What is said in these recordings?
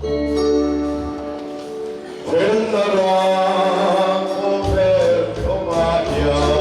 Felna ram khawvel thawmah hian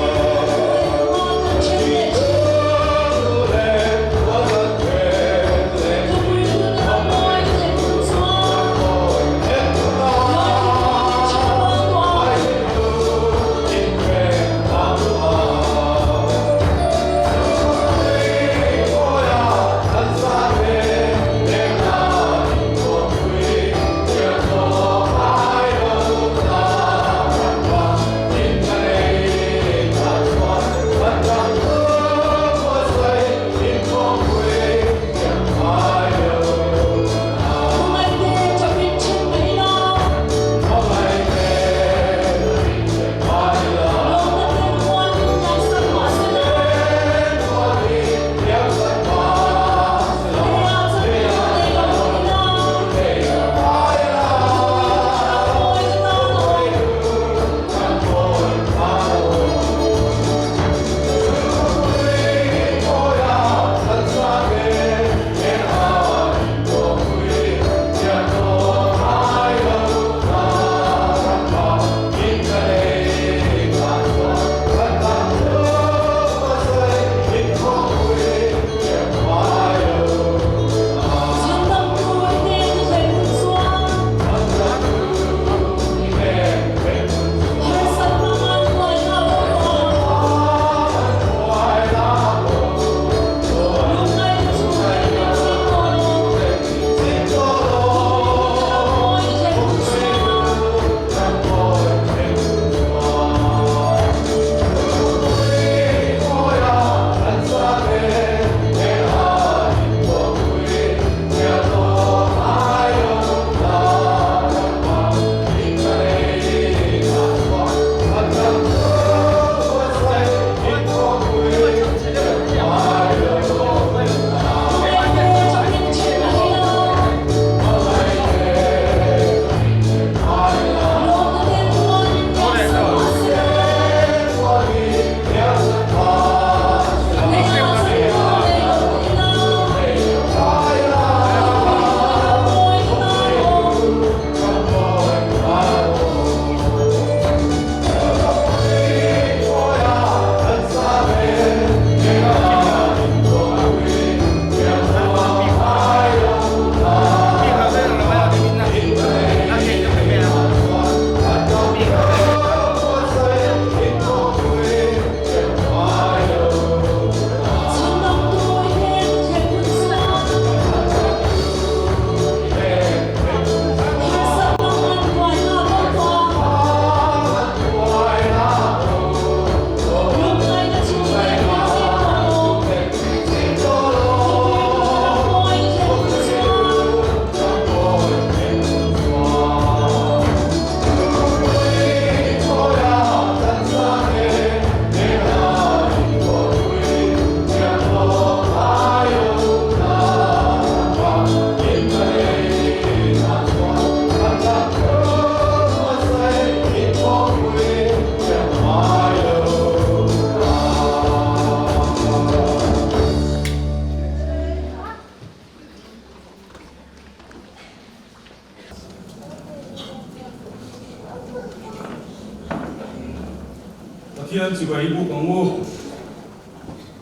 Pathian chibai buk ang u.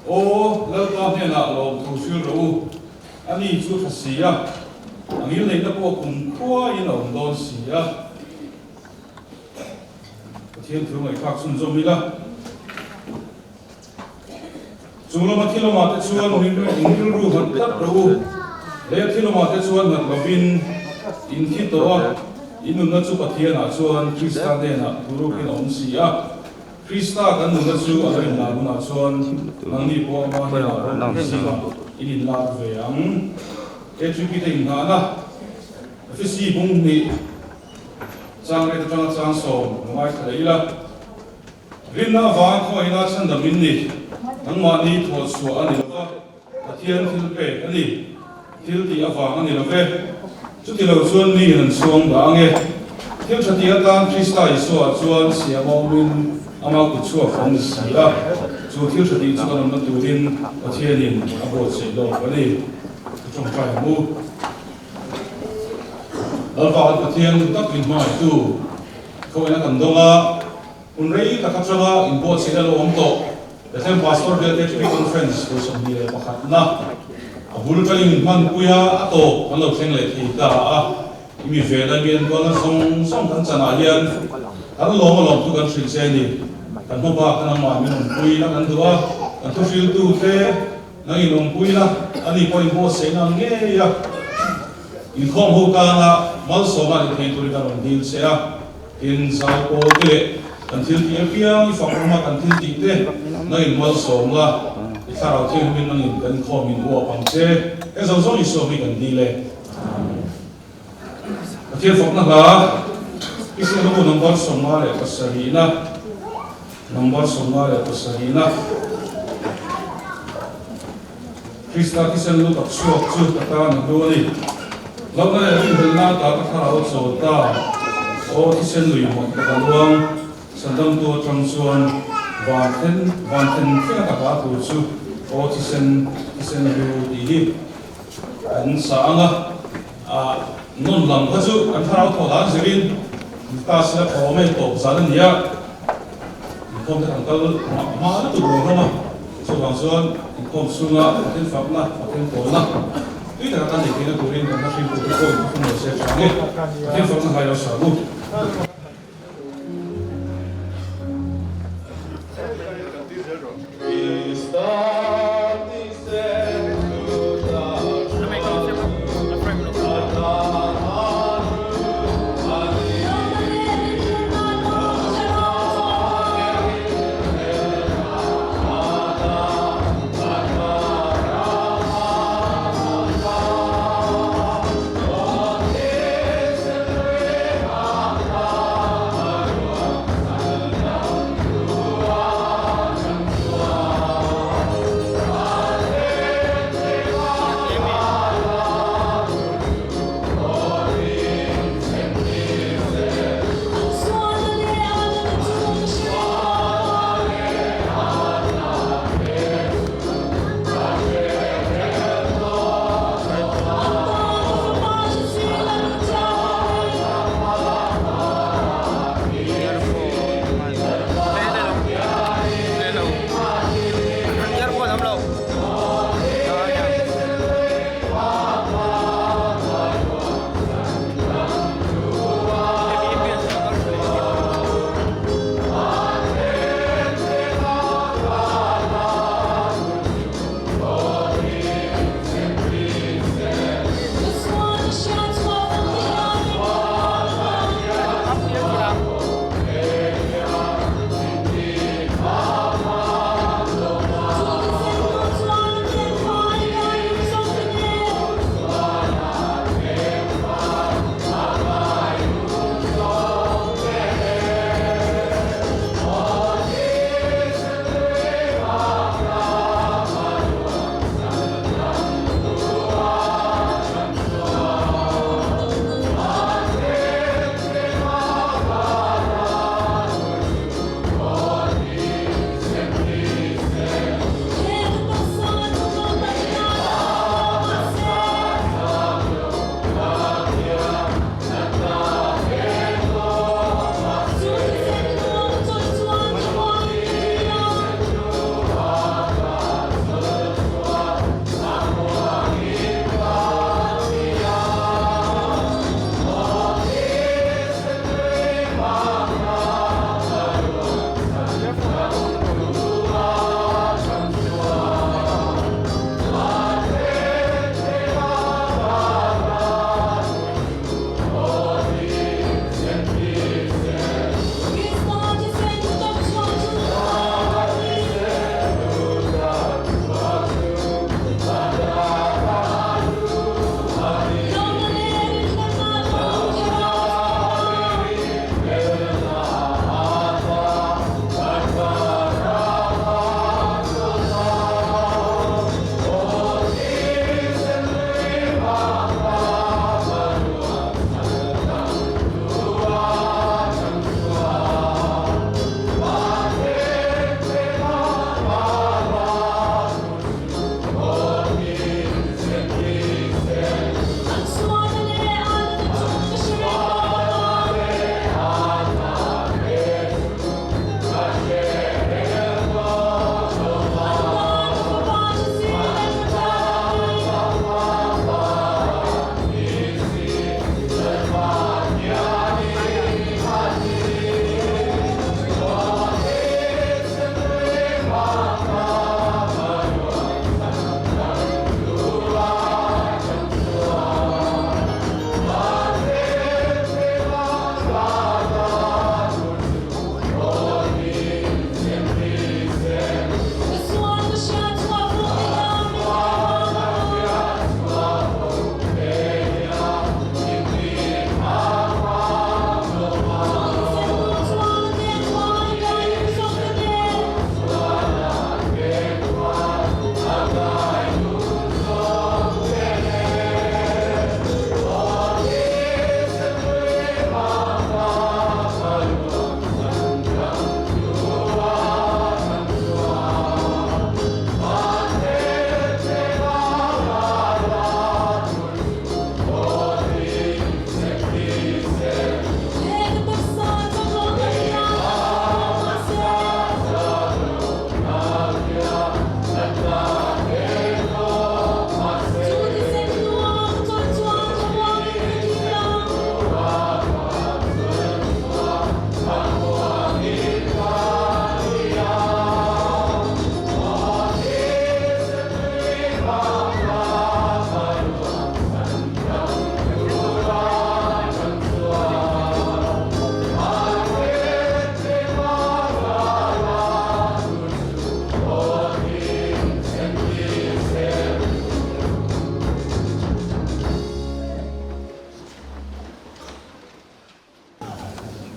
Aw, Lalpa hnenah lawmthu hril rawh u. A ni chu tha si a, a ngilneihna pawh kum khuaiin a awm dawn si a. Pathian thu ngaihthlak chhunzawm ila. Chung lama thil awmah te chuan in rilru nghat tlat rawh u. Leh thil awmah te chuan nghat lovin in thi tawh a, in nunna chu Pathianah chuan Krista hnenah thurukin a awm si a. Krista kan nunna chu a lo inlar hunah chuan nangni pawh ama hnenah ropui zingah in inlar ve ang. HUP te inngahna Efesi bung hnih chang rate atanga chang sawm lo ngaithla leh ila. Rinna avanga khawngaihin a chhandam in ni. Nangmahni thawh chhuah a ni lova, Pathian thil pek a ni. Thil tih avang a ni lo ve. Chuti lo chuan mi in an chhuang dah ange. Thil tha tih atan Krista Isua ah chuan siam a awmin ama kut chhuak a awm ni si a. Chu thil tha tih chu kan awmna turin Pathianin a buatsaih lawk a ni. Ka tawngtai ang u. Lalpa kan Pathian duh tak min hmangaihtu khawina kan dawng a, hun rei tak atanga inbuatsaihna lo awm tawh Bethlehem Pastor Bial KTP Conference kum 21 na a bul tangin hmanpui a, a tawp kan lo thleng leh thei ta a. I mi ve lai mi enkualna zawng zawng kan chanah hian kan lawm a lawmthu kan hrilh che a ni. Kan hma bak kha nangmah min awmpui la kan duh a, kan thuhriltute nang in awmpui la, ani pawh inbuatsaihna ang ngei a, inkhawm ho tana malsawmna ni thei turin kan rawn dil che a. Tin, zai pawl te leh kan thil tih apiang i fak awma kan thil tih te nang in malsawm la, i thlarau thianghlimin nang in kan inkhawm in uap ang che. He zawng zawng Isua hi kan dil e. Pathian fakna hla Israel ho number 57 na number 57 na Krista thisen lu tak chhuak chu ka tan a hlu a ni. Hlauhna leh rinhlelhna ta ka thlarau a chawl ta. Aw thisen lui mawlh tak a luang. Sandamtu atang chuan van thlen van thlen thlenga ka hla tur chu aw thisen thisen lu tih hi Kan sa ang a, ah nawn lam kha chu kan thlarau thawh dan zirin class la thaw mai tawp zan a ni a, inkhawm te kan kal hma hma lutuk lo hlawm a, chuvang chuan inkhawm chhunga Pathian fakna, Pathian pawlna tui taka kan nei theihna turin kan hla hrimtu te pawhin ka fun lo se tha ang e, Pathian fakna hai lo sa bu.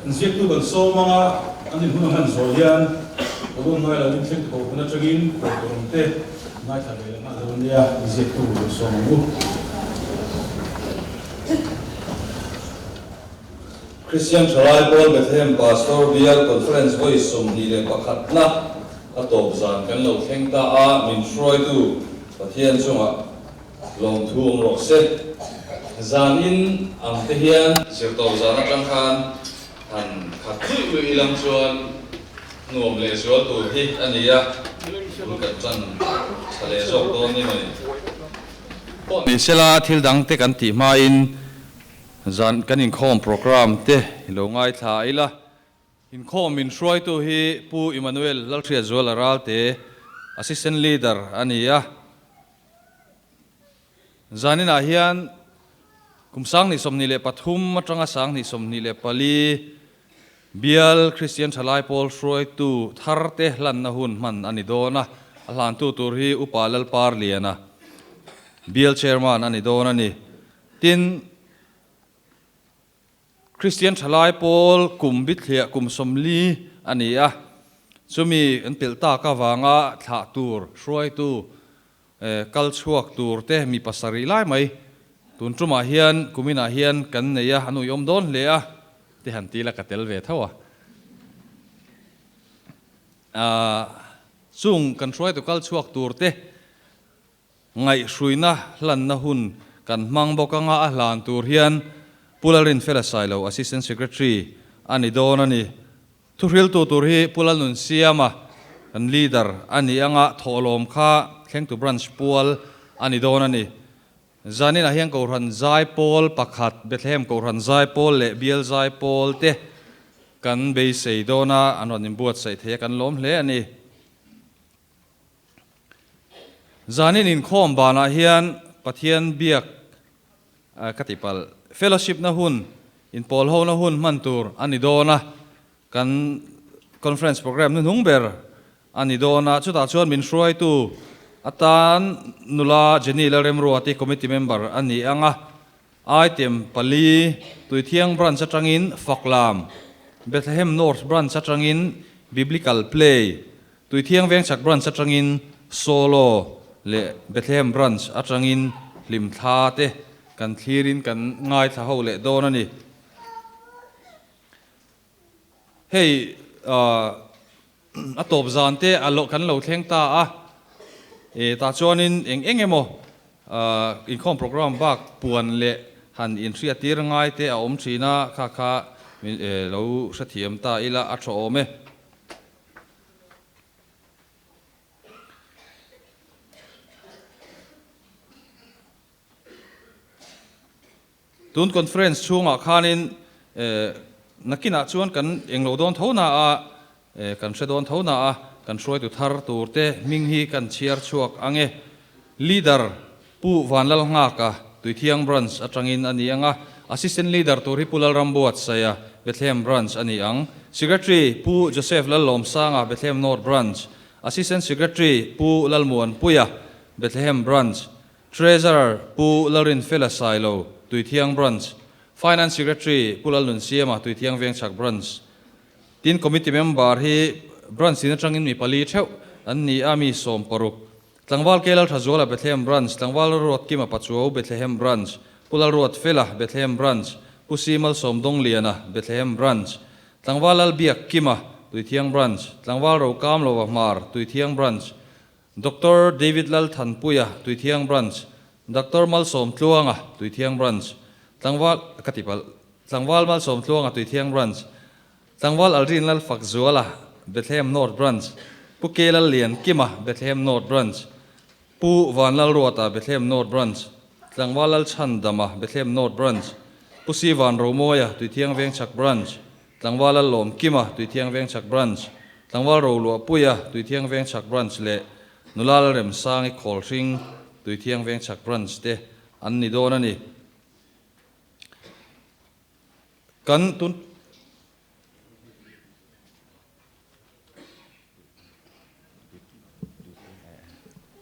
Inziaktu kan sawm anga an inhun a hman zawh hian Kawlun ngai lo in thleng tho hun atangin kawi tur awm te ngaithla ve leh nghal dawn nia, inziaktu kan sawm ang u. Christian Thalai Pawl Bethlehem Pastor Bial Conference vawi 21 na a tawp zan kan lo thleng ta a, min hruaitu Pathian chungah lawmthu awm rawh se. Zan in ang te hian zirtawp zan atang khan han khat luih luih ilang chuan nuam leh zual tur hi a ni a, bul kan tan tha leh zawk dawn ni mai. Nisela thil dang te kan tih hmain Zan kan inkhawm programme te i lo ngaithla ila, inkhawm min hruaitu hi Pu Emmanuel Lalhriatzuala Ralte, Assistant Leader a ni a. Zaninah hian kum 2023 atanga 2024 Bial Kristian Thalai Pawl hruaitu thar te hlanna hun hman a ni dawn a, a hlantu tur hi Upa Lalparliana, Bial Chairman a ni dawn a ni. Tin, Kristian thalai pawl kum bithliah kum 40 a ni a, chumi an pelh tak avanga thlah tur hruaitu kal chhuak tur te mi pasarih lai mai tun tumah hian kuminah hian kan nei a, an uiawm dawn hle a, te han ti la ka tel ve tho a. Chung kan hruaitu kal chhuak tur te Ngaihhruina hlanna hun kan hmang bawk anga a hlan tur hian Pu Lalrinfela Sailo, Assistant Secretary a ni dawn a ni. Thuhriltu tur hi Pu Lalnunsiama kan Leader a ni anga thawhlawm kha thlengtu Branch pual a ni dawn a ni. Zaninah hian Kohhran Zaipawl pakhat, Bethlehem Kohhran Zaipawl leh Bial Zaipawl te kan beisei dawn a, an rawn inbuatsaih thei a, kan lawm hle a ni. Zanin inkhawm banah hian Pathian biak ka ti palh. Fellowship na hun, inpawl ho na hun hman tur a ni dawn a, kan conference program hnuhnung ber a ni dawn a, chutah chuan min hruaitu atan nula Jenny Lalremruati committee member a ni ang a, Item pali, Tuithiang Branch atangin Faklam, Bethlehem North Branch atangin Biblical Play, Tuithiang Vengchhak Branch atangin Solo leh Bethlehem Branch atangin Hlimthla te kan thlirin kan ngaithla ho leh dawn a ni. Hei a tawp zan te a kan lo thleng ta a, e tah chuanin eng eng emaw inkhawm program bak puan leh han inhriattir ngai te a awm thin a, kha kha lo hrethiam ta ila a tha awm e. Tun conference chhungah khanin nakinah chuan kan englo dawn tho na a, kan hre dawn tho na a, kan hruaitu thar tur te hming hi kan chhiar chhuak ang e. Leader Pu Vanlalnghaka, Tuithiang Branch atangin a ni ang a, Assistant Leader tur hi Pu Lalrambuatsaia, Bethlehem Branch a ni ang. Secretary Pu Joseph Lallawmsanga, Bethlehem North Branch, Assistant Secretary Pu Lalmuanpuia, Bethlehem Branch, Treasurer Pu Lalrinfela Sailo, Tuithiang Branch, Finance Secretary Pu Lalnunsiama, Tuithiang Vengchhak Branch. Tin, Committee Member hi Branch tin atangin mi pali theuh an ni a, mi 60. Tlangval K Lalthazuala, Bethlehem Branch, Tlangval Ruatkima Pachuau, Bethlehem Branch, Pu Lalruatfela, Bethlehem Branch, Pu Si Malsawmdawngliana, Bethlehem Branch, Tlangval Lalbiakkima, Tuithiang Branch, Tlangval Rokamlova Hmar, Tuithiang Branch, Doctor David Lalthanpuia, Tuithiang Branch, Doctor Malsawmtluanga, Tuithiang Branch, Tlangval, ka ti palh, Tlangval Malsawmtluanga, Tuithiang Branch, Tlangval Aldrin Lalfakzuala, Bethlehem North Branch, Pu K Lalliankima, Bethlehem North Branch, Pu Vanlalruata, Bethlehem North Branch, Tlangval Lalchhandama, Bethlehem North Branch, Pu Si Vanromawia, Tuithiang Vengchhak Branch, Tlangval Lallawmkima, Tuithiang Vengchhak Branch, Tlangval Roluahpuia, Tuithiang Vengchhak Branch leh Nula Lalremsangi Khawlhring, Tuithiang Vengchhak Branch te an ni dawn a ni. Kan tun.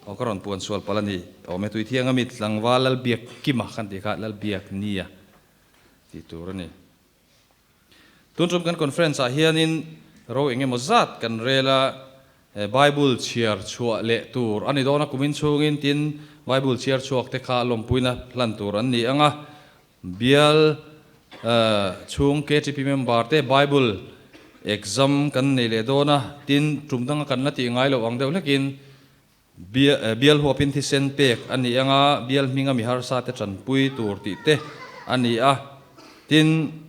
Aw ka rawn puan sual palh a ni. Awm e, Tuithiang ami Tlangval Lalbiakkima kan tih kha Lalbiaknia tih tur a ni. Tun tum kan conference ah hianin ro eng emaw zat kan rel a, Bible chhiar chhuah leh tur a ni dawn a, kumin chhungin tin Bible chhiar chhuak te kha lawmpuina hlan tur an ni ang a, Bial chhung KTP member te Bible exam kan nei leh dawn a, tin tum danga kan la tih ngai loh ang deuh hlekin Bial huapin thisen pek a ni ang a, bial hminga mi harsa te tanpui tur tih te a ni a, tin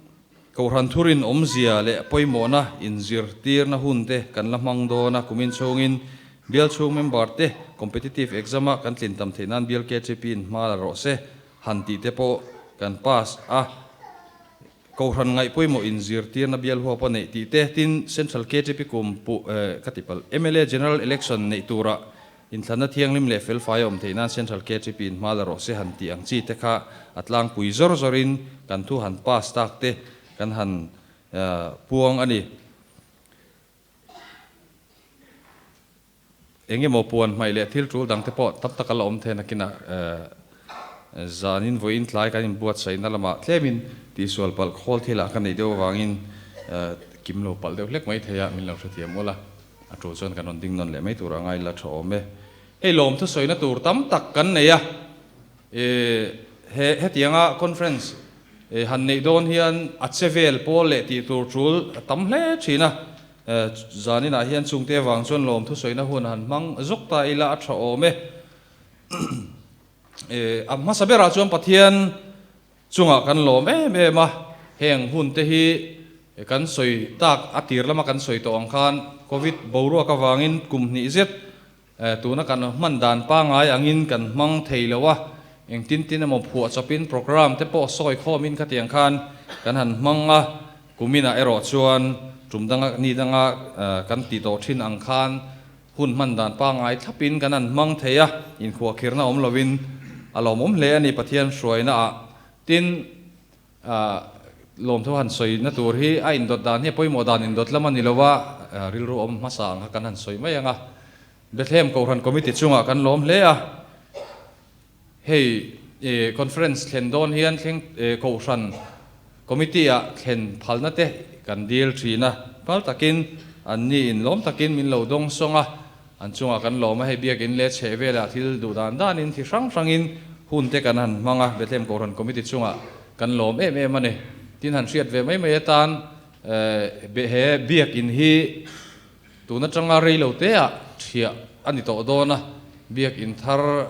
Kohhran thurin awmzia leh pawimawhna inzirtirna hun te kan la hmang dawn a, kumin chhungin bial chhung member te competitive exam a kan tlin tam theih nan bial KTP in hma la rawh se. Han tih te pawh kan pass a, Kohhran ngaih pawimawh inzirtirna bial huap a neih tih te, tin Central KTP kum pu ka ti palh, mla General Election neih turah inthlanna thianghlim leh felfai a awm theih nan Central KTP in hma la rawh se han tih ang chi te kha a tlangpui zawr zawrin kan thu han pass tak te kan han puang a ni. Eng emaw puan hmaih leh thil tul dang te pawh tam tak a la awm thei nakinah zanin vawiin tlai kan inbuatsaihna lamah tlemin tihsual palh khawl thilah ka neih deuh avangin kim lo palh deuh hlek mai thei a, min lo hrethiam ula, a tul chuan kan rawn ding nawn leh mai tur a ngai la tha awm e. Hei lawm thusawina tur tam tak kan nei a, he hetianga conference han neih dawn hian a che vel pawl leh tih tur tul a tam hle thin a. Zaninah hian chungte avang chuan lawm thusawina hun han hmang zawk ta ila a tha awm e. A hmasa berah chuan Pathian chungah kan lawm em em a, heng hun te hi kan sawi tak a tir lama kan sawi tawh ang khan Covid boruak avangin kum hnih zet Tuna kan hman dan pangai angin kan hmang thei lo a, engtin tin emaw phuah chawpin programme te pawh sawi khawmin khatiang khan kan han hmang a, kuminah erawh chuan tum danga ni danga kan ti tawh thin ang khan hun hman dan pangai thlapin kan han hmang thei a, inkhuahkhirna awm lovin a lawmawm hle a ni Pathian hruainaah. Tin. Lawmthu han sawina tur hi a indawt dan hi a pawimawh dan indawt lam a ni lo a, rilru awm hmasa ang kha kan han sawi mai ang a. Bethlehem Kohhran Committee chungah kan lawm hle a, hei conference thlen dawn hian thleng Kohhran Committee ah thlen phalna te kan dil thin a, phal takin an ni in lawm takin min lo dawng sawng a, an chungah kan lawm a, hei biakin leh chheh velah thil duh dan danin thi hrang hrangin hun te kan han hmang a, Bethlehem Kohhran Committee chungah kan lawm em em a ni. Tin han hriat ve mai mai atan he biakin hi tun atanga rei lo te ah thiah a ni tawh dawn a, biakin thar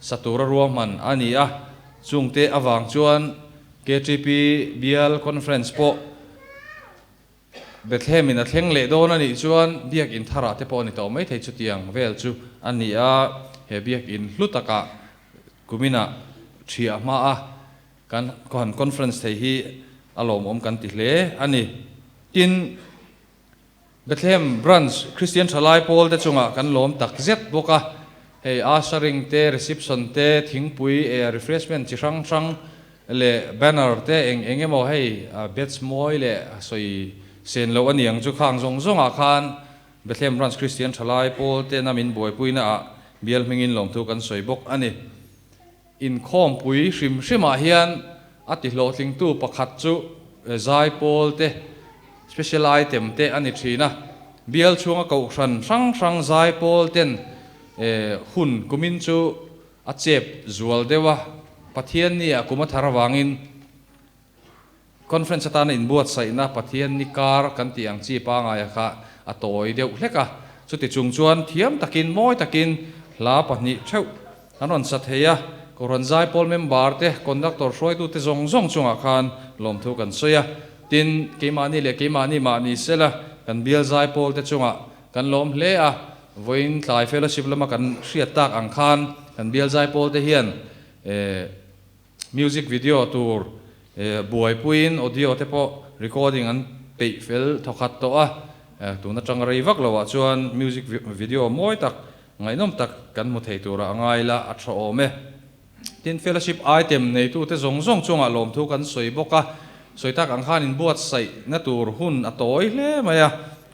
sa tura ruahman a ni a, chungte avang chuan KTP Bial Conference pawh Bethlehem in a thleng leh dawn a nih chuan biakin tharah te pawh a ni tawh mai thei chutiang vel chu a ni a, he biakin hlu takah kuminah thiah hma a kan han conference thei hi a lawmawm kan ti hle a ni. Tin, Bethlehem Branch Kristian Thalai Pawl te chungah kan lawm tak zet bawk a, hei ushering te, reception te, thingpui eh refreshment chi hrang hrang leh banner te eng eng emaw hei batch mawi leh sawi sen loh a ni ang chu khang zawng zawngah khan Bethlehem Branch Kristian Thalai Pawl tena min buaipuina ah bial hmingin lawmthu kan sawi bawk a ni. Inkhawmpui hrim hrimah hian a ti hlawhtlingtu pakhat chu zai pawl te special item te a ni thin a, bial chhunga kohhran hrang hrang zai pawl ten hun kumin chu A chep zual deuh a, Pathian ni ah kum a thar avangin conference atana inbuatsaihna Pathian ni kar kan tih ang chi pangaia kha a tawi deuh hlek a, chuti chung chuan thiam takin mawi takin hla pahnih theuh an rawn sa thei a, Kohhran Zaipawl member te, conductor hruaitute zawng zawng chungah khan lawmthu kan sawi a, tin keimahni leh keimahni mahni sela kan bial Zaipawl te chungah kan lawm hle a. Vawiin tlai fellowship lama kan hriat tak ang khan kan bial zaipawl te hian music video tur buaipuiin audio te pawh recording an peih fel thawkhat tawh a, tun atanga rei vak loah chuan music video mawi tak ngaihnawm tak kan hmu thei turah a ngai la a tha awm e. Tin, fellowship item neitute zawng zawng chungah lawmthu kan sawi bawk a, sawi tak ang khan inbuatsaihna tur hun a tawi hle mai a,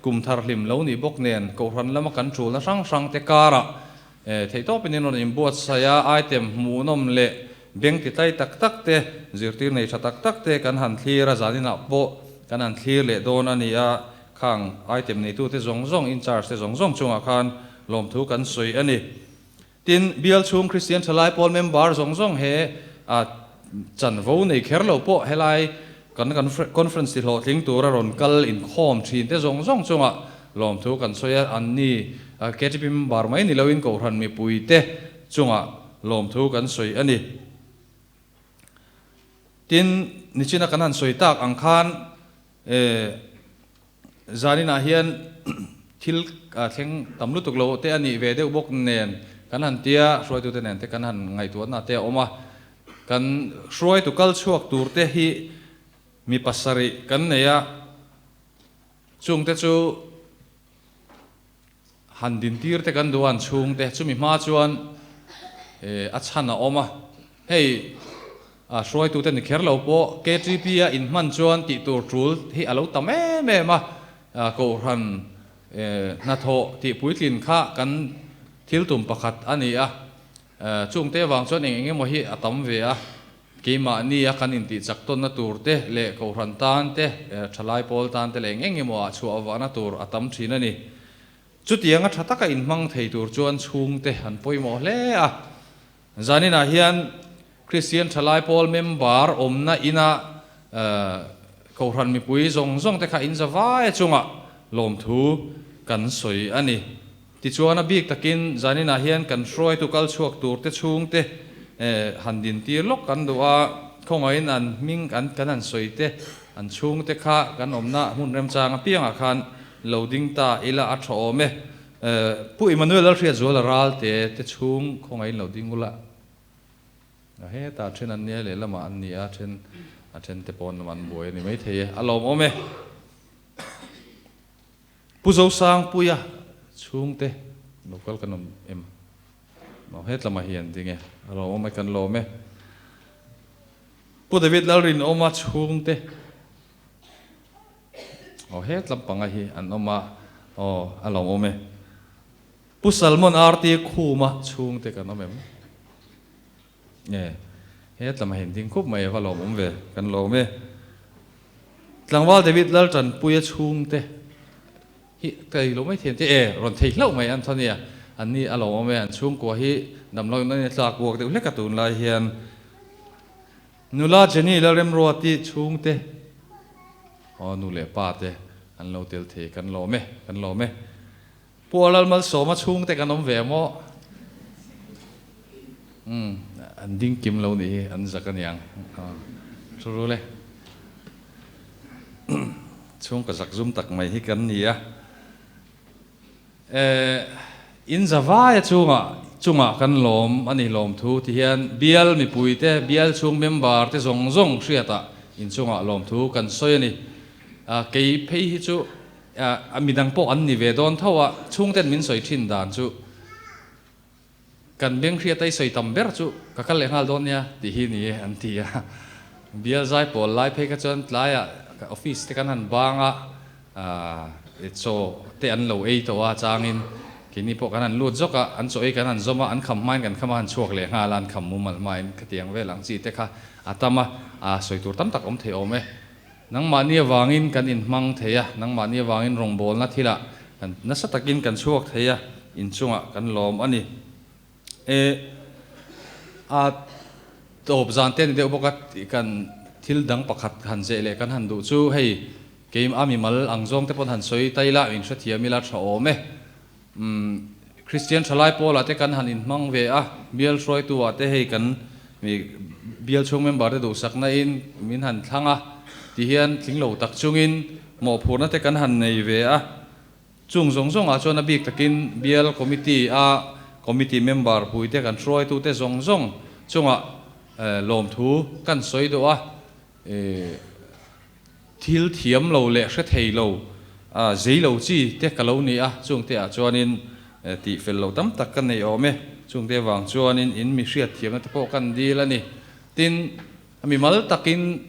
kum thar hlim lo nih bawk nen Kohhran lama kan tulna hrang hrang te karah theihtawpin in rawn inbuatsaih a, item hmuhnawm leh beng ti tlai tak tak te, zirtir nei tha tak tak te kan han thlir a, zaninah pawh kan han thlir leh dawn a ni a, khang item neitute zawng zawng, in charge te zawng zawng chungah khan lawmthu kan sawi a ni. Tin, bial chhung Kristian thalai pawl member zawng zawng he a chanvo nei kher lo pawh helai kan conference ti hlawhtling tura rawn kal inkhawm thin te zawng zawng chungah lawmthu kan sawi a, anni KTP member mai ni loin Kohhran mipuite chungah lawmthu kan sawi a ni. Tin, nichina kan han sawi tak ang khan Zaninah hian thil thleng tam lutuk lo te a nih ve deuh bawk nen kan han tia hruaitute nen te kan han ngaihtuahna te a awm a. Kan hruaitu kal chhuak tur te hi mi pasarih kan nei a, chungte chu han dintir te kan duh a an chhungte chumi hma chuan a chhan a awm a, hei a hruaitute ni kher lo pawh KTP a inhman chuan tih tur tul hi a lo tam em em a, Kohhran hnathawh tih puitlin kha kan thil tum pakhat a ni a, chungte avang chuan eng eng emaw hi a tam ve a. Keimahnia kan intihchak tawnna tur te leh Kohhran tan te, thalai pawl tan te leh eng eng emaw ah chhuah vahna tur a tam thin a ni. Chutianga tha taka inhmang thei tur chuan chhungte an pawimawh hle a. Zaninah hian Kristian thalai pawl member awmna ina Kohhran mipui zawng zawng te kha inza vai chungah lawmthu kan sawi a ni. Tichuan a bik takin zaninah hian kan hruaitu kal chhuak tur te chhungte han dintir lawk kan duh a, khawngaihin an hming an kan han sawi te, an chhungte kha kan awmna hmun remchang apiangah khan lo ding ta ila a tha awm e. Pu Emmanuel Lalhriatzuala Ralte te chhung khawngaihin lo ding ula. A hetah then an nia lehlamah an ni a, then a then te pawn lamah an buai a ni maithei e, a lawmawm e. Pu Zosangpuia chhungte lo kal kan awm em? Aw hetlamah hi an ding e, a lawmawm e kan lawm e. Pu David Lalrinawma chhungte aw hetlam panga hi an awm a, aw a lawmawm e. Pu Salmon RT Khuma chhungte kan awm em? E, hetlamah hi an ding khup mai e, va lawmawm ve, kan lawm e. Tlangval David Laltanpuia chhungte hi ka ei lo mai thiam te e, rawn thei hlauh mai Anthony-a, an ni a lawmawm e, an chhungkua hi damlo in an tlak buak deuh hlek a tunlai hian. Nula Jenny Lalremruati chhungte aw nu leh pa te an lo tel thei kan lawm e, kan lawm e. Pu Lalmalsawma chhungte kan awm ve maw? Umm, an ding kim lo nih hi, an zak aniang. Thu rul e. Chhungkaw zak zum tak mai hi kan ni a. Eh, in za vaia chungah, chungah kan lawm a ni lawmthu ti hian bial mipuite, bial chhung member te zawng zawng hriatah inchungah lawmthu kan sawi a ni. Kei phei hi chu A midang pawh an ni ve dawn tho a, chhungten min sawi thin dan chu kan beng hriat a i sawi tam ber chu ka kal leh nghal dawn nia tih hi ni e an ti a. Bial zai pawl lai phei kha chuan tlaiah office te kan han bang a, chaw te an lo ei tawh a changin keini pawh kan han lut zawk a, an chaw ei kan han zawm a, an kham hmain kan kham a han chhuak leh nghal a, an kham mumal hmain khatiang vel ang chi te kha a tam a, sawi tur tam tak awm thei awm e. Nangmahni avangin kan inhmang thei a, nangmahni avangin rawngbawlna thilah kan nasa takin kan chhuak thei a, inchungah kan lawm a ni. E, a tawp zan te a ni deuh bawk a, kan thil dang pakhat han zeh leh kan han duh chu hei keim a mimal ang zawng te pawn han sawi ta ila, in hrethiam ila tha awm e. Umm, Kristian thalai pawlah te kan han inhmang ve a, bial hruaitu ah te hei kan mi bial chhung member te duhsakna in min han thlang a, ti hian tling lo tak chungin mawhphurhna te kan han nei ve a. Chung zawng zawng ah chuan a bik takin bial committee a committee member pui te kan hruaitu te zawng zawng chungah lawmthu kan sawi duh a. Thil thiam lo leh hre thei lo, zei lo chi te ka lo ni a, chungte ah chuanin tih fel lo tam tak ka nei awm e. Chungte vang chuanin in mi hriat thiamna te pawh kan dil a ni. Tin, mimal takin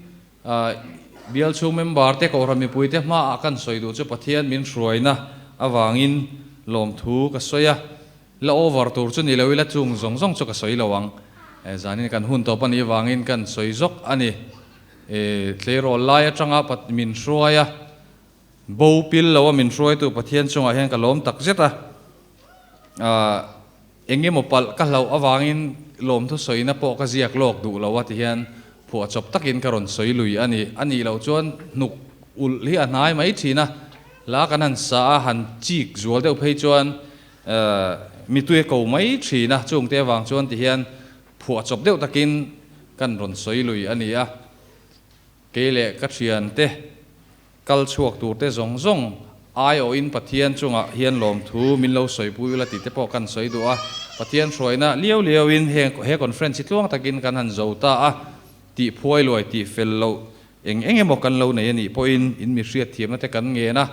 bial chhung member te, Kohhran mipui te hmaah kan sawi duh chu Pathian min hruaina avangin lawmthu ka sawi a. La over tur chu ni lo ila chung zawng zawng chu ka sawi lo ang. Zanin kan hun tawp a nih avangin kan sawi zawk a ni. Tleirawl lai atanga min hruai a, bo pil lo a min hruaitu Pathian chungah hian ka lawm tak zet a. Eng emaw palh ka hlauh avangin lawmthu sawina pawh ka ziak lawk duh lo a ti hian phuahchawp takin ka rawn sawi lui a ni. A nih loh chuan hnuk ulh hi a hnai mai thin a, hla kan han sa a, han chik zual deuh phei chuan mitui a ko mai thin a, chungte avang chuan ti hian phuahchawp deuh takin kan rawn sawi lui a ni a. Kei leh ka thiante Kal chhuak turte zawng zawng aiawhin Pathian chungah hian lawmthu min lo sawipui ula tih te pawh kan sawi duh a. Pathian hruaina liau liauin heng he conference hi tluang takin kan han zo ta a, tih phuai luai tih fel loh eng eng emaw kan lo nei a nih pawhin in mi hriatthiamna te kan ngen a,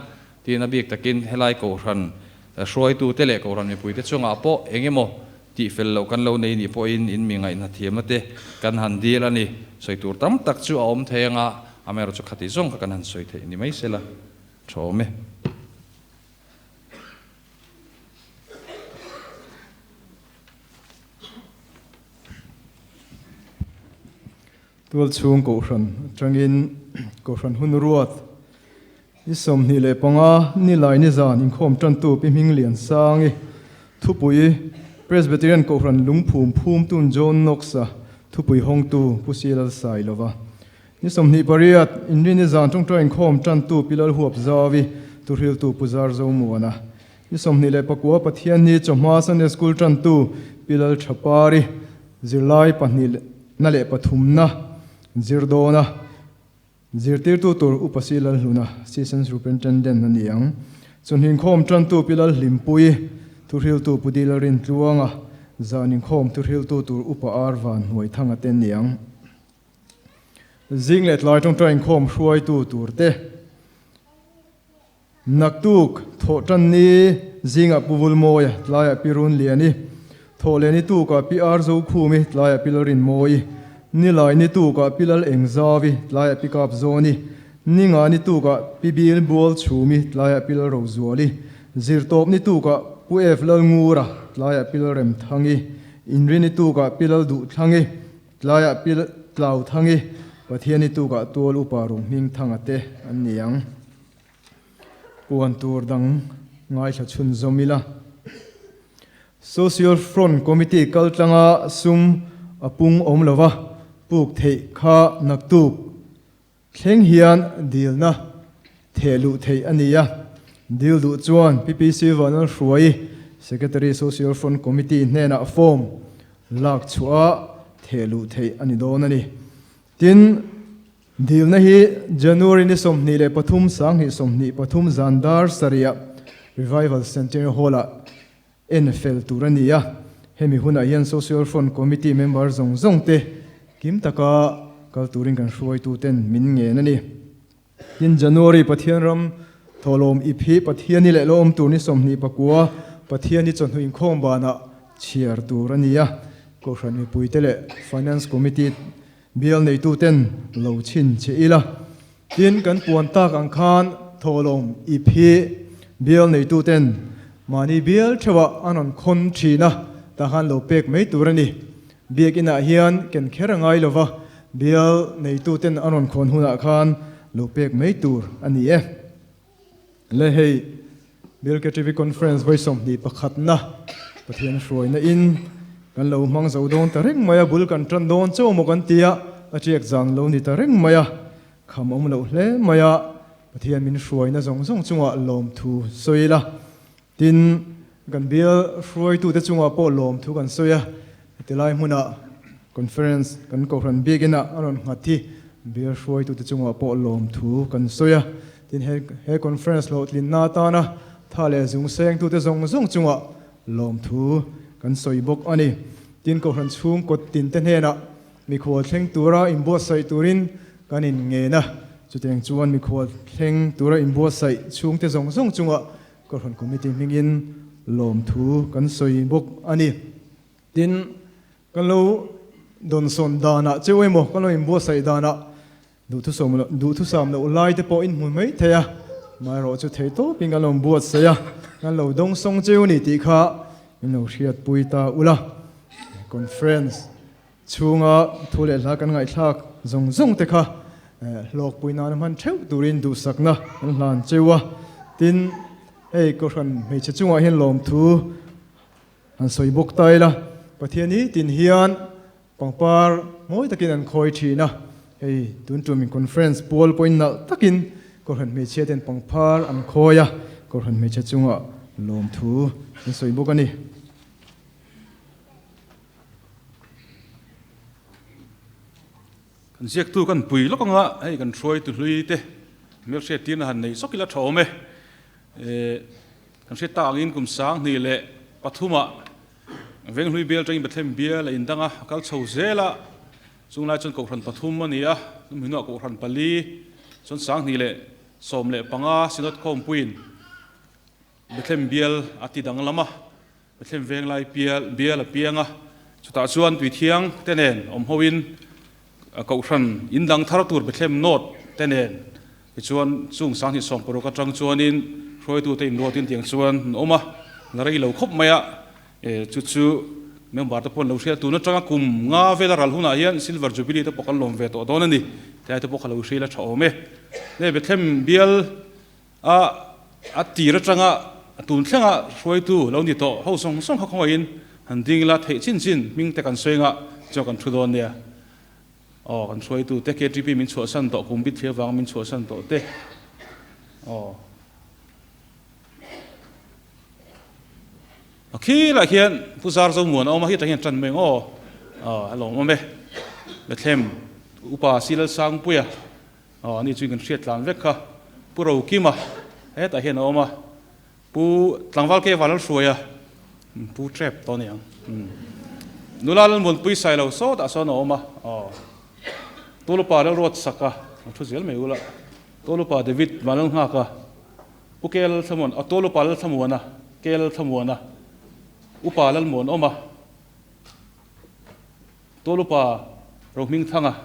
tiin a bik takin helai kohhran hruaitute leh kohhran mipuite chungah pawh eng emaw Tih fel loh kan lo nei nih pawhin in mi ngaihna thiamna te kan han dil a ni. Sawi tur tam tak chu a awm thei anga, amaherawhchu chu khati zawng kha kan han sawi theih ni mai sela tha awm e. Tualchhung Kohhran atangin Kohhran hun ruat ni 25 nilai nizan inkhawm tantu Pi Hminglian Sangi thupui Presbyterian Kohhran lungphum phumtun John Knox-a thupui hawngtu Pu Silal Sailova ni 28 inri nizan tawngtai inkhawm tantu Pi Lalhuap Zavi thuhriltu Pu Zarzo Muana ni 29 Pathianni chawhma Sunday School tantu Pi Lalthapari Zirlai pahnihna leh pathumna zir dawna zirtirtu tur Upa Si Lalhluna, Assistant Superintendent a ni ang. Chawhninkhawm tantu Pi Lalhlimpui, thuhriltu Pu Dila Rintluanga, Zaninkhawm thuhriltu tur Upa Ar Van Hnuaithanga te ni ang. Zing leh tlai tawngtai inkhawm hruaitu tur te. Naktuk, Thawhtanni zingah Pu Vulmawia tlaiah Pi Runliani, Thawhlehni tukah Pi Arzokhumi tlaiah Pi Lalrinmawi, Nilaini tukah Pi Lal Engzavi tlaiah Pi Kapzawni, Ningani tukah Pi Bil Bualchhumi tlaiah Pi Lalrozuali, Zirtawpni tukah Pu F Lalngura tlaiah Pi Lalremthangi, Inrini tukah Pi Lalduhthlangi tlaiah Pi Tlauthangi, Pathiani tukah Tual Upa Rohmingthanga te an ni ang. Puan tur dang ngaithla chhun zawm ila. Social Front Committee kal tlanga sum a pung awm lova puk theih kha naktuk thleng hian dilna theh luh theih a ni a. Dil duh chuan PPC Vanal Hruai, Secretary Social Front Committee hnenah form lak chhuah a theh luh theih a ni dawn a ni. Tin, Dilna hi January ni 23 2023 zan dar sarihah Revival Centenary Hall-ah en fel tur a ni a. Hemi hunah hian Social Front Committee member zawng zawng te kim taka kal turin kan hruaituten min ngen a ni. Tin, January Pathian ram thawhlawm ip hi Pathiani leh lo awm tur ni 29 Pathiani chawhnu inkhawm banah chhiar tur a ni a. Kohhran mipuite leh Finance Committee Bial neituten lo chhin che ila, tin kan puan tak ang khan thawhlawm ip hi bial neituten mahni bial theuhah an rawn khawn thin a, tah khan lo pek mai tur a ni. Biakinah hian ken kher a ngai lova, bial neituten an rawn khawn hunah khan lo pek mai tur a ni e. Le hei Bial KTV Conference vawi 21 na Pathian hruaina in kan lo hmang zo dawn ta reng mai a, bul kan tan dawn chauh maw kan ti a, a tiak zan lo ni ta reng mai a, kham awm loh hle mai a, Pathian min hruaina zawng zawng chungah lawmthu sawi ila, tin kan bial hruaitute chungah pawh lawmthu kan sawi a, Tilai hmuna conference kan kohhran biakinah a rawn nghat hi bial hruaitute chungah pawh lawmthu kan sawi a. Tin, he conference hlawhtlinna atana tha leh zung sengtute zawng zawng chungah lawmthu kan sawi bawk a ni. Tin, kohhran chhung kawt tinte hnenah mikhual thleng tura inbuatsaih turin kan inngen a. Chutiang chuan mikhual thleng tura inbuatsaih chhungte zawng zawng chungah kohhran committee hmingin lawmthu kan sawi bawk a ni. Tin, kan lo dawnsawn danah cheu emaw, kan lo inbuatsaih danah duhthusawm loh, duhthusam loh lai te pawh in hmu mai thei a, amaherawh chu thei tawpin kan lo inbuatsaih a, kan lo dawngsawng cheu ni tih kha min lo hriatpui ta ula. Conference chhunga thu leh hla kan ngaihthlak zawng zawng te kha. Hlawkpui nana hman theuh turin duhsakna an hlan cheu a. Tin, hei Kohhran hmeichhe chungah hian lawmthu han sawi bawk ta ila, Pathian hi tin hian pangpar mawi takin an khawi thin a. Hei tun tum conference pual pawhin nalh takin Kohhran hmeichhia ten pangpar an khawi a, Kohhran hmeichhe chungah lawmthu an sawi bawk a ni. Kan ziaktu kan pui lawk anga hei kan hruaitu hlui te hmelhriat tirna han nei sawk ila tha awm e. Kan hriat tak angin kum 2000 leh pathumah Venghlui bial atangin Bethlehem bial a indang a, a kal chho zel a, chunglai chuan Kohhran pathum a ni a, hnuhnuah Kohhran pali chuan 2015 Synod khawmpuiin Bethlehem bial a ti danglam a, Bethlehem venglai pial bial a piang a, chutah chuan Tuithiang te nen awm hoin Kohhran in dang thar tur Bethlehem North te nen tichuan chung 2016 atang chuanin hruaitute inruatin tiang chuan an awm a, la rei lo khawp mai a, chu chu member te pawh an lo hria tun atanga kum nga vela ral hunah hian Silver Jubilee te pawh kan lawm ve tawh dawn a ni, tlai te pawh kha lo hria ila tha awm e. Hei Bethlehem bial A a tir atanga tun thlenga hruaitu lo ni tawh ho zawng zawng kha khawngaihin han ding ila theih chin chin hming te kan sawi anga chuan kan thu dawn nia. Aw kan hruaitu te KTP min chhuahsan tawh kum bit thli avanga min chhuahsan tawh te aw. A khilah khian Pu Zarzomuan a awm a, hetah hian tan mai ang aw. Aw a lawmawm e. Bethlehem Upa Silalsangpuia Aw, ani chu kan hriat tlan vek kha. Pu Rokima hetah hian a awm a, Pu Tlangval Keval an hruai a, Pu Trep tawh a ni ang. Nula Lalmuanpui Sailo sawtah sawn a awm a, aw. Tulupa Lalruat Saka, a thu zel mai ula. Tulupa David Vanlalnghaka, Pu Ke Lalthlamuan, aw Tulupa Lalthlamuana, Ke Lalthlamuana, Upa Lalmuanawma, Tulupa Rohmingthanga,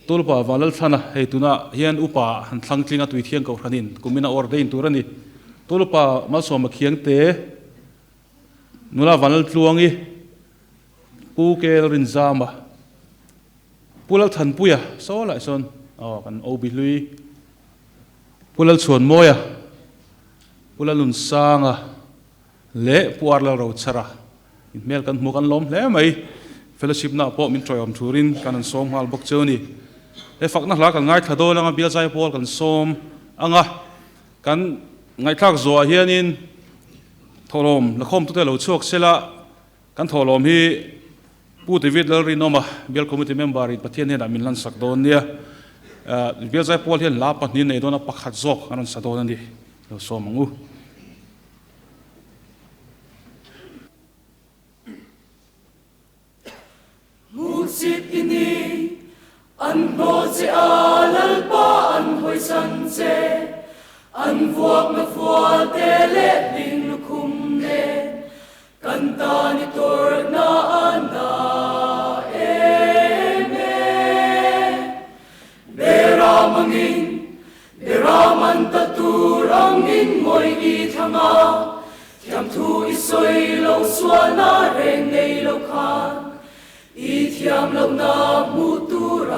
Tulpa Valalthlana, hei tunah hian upa han thlang tling a Tuithiang Kohhranin kumin a ordain tur a ni. Tulpa Malsawma Khiangte, Nula Vanlaltluangi, Pu Kel Rinzama, Pu Lalthanpuia, saw lai sawn aw kan OB hlui, Pu Lalchhuanmawia, Pu Lalunsanga leh Pu Arlal Rochhara. Inhmel kan hmu kan lawm hle mai. Fellowship na pawh min tawihawm turin kan an sawm nghal bawk cheu a ni. He fakna hla kan ngaithla dawn anga bial zai pawl kan sawm anga kan ngaihthlak zuah hianin thawhlawm lakhawm tute lo chhuak sela kan thawhlawm hi Pu David Lalrinawma bial committee member in Pathian hnenah min lansak dawn nia. Bial zai pawl hian hla pahnih nei dawn a pakhat zawk an rawn sa dawn a ni. Lo sawm ang u. Hmuhsit i ni, an hnawh che a, Lalpa an hawisan che. An vuakna fual te leh hling lukhum nen, kan tan i tawrhna a na em e. Beram angin, Beram an ta tur angin ngawi i thlang a, Thiamthu i sawi lo sualna reng nei lo khan, I thiam lohna hmuh tur a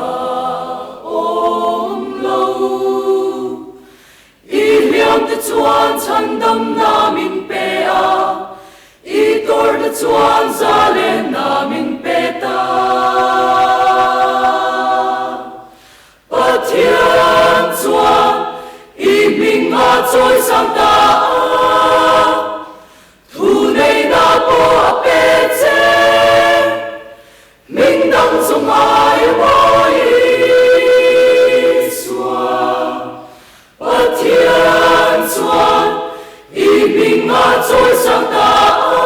awm lo. I hliamte chuan chhandamna min pe a, I tawrhna chuan zalenna min pe ta. Pathian chuan i hming a chawi sang ta a, thu neihna pawh a pe che. Hming dang zawng ai a mawi Isua. Pathian chuan i hming a chawi sang ta a,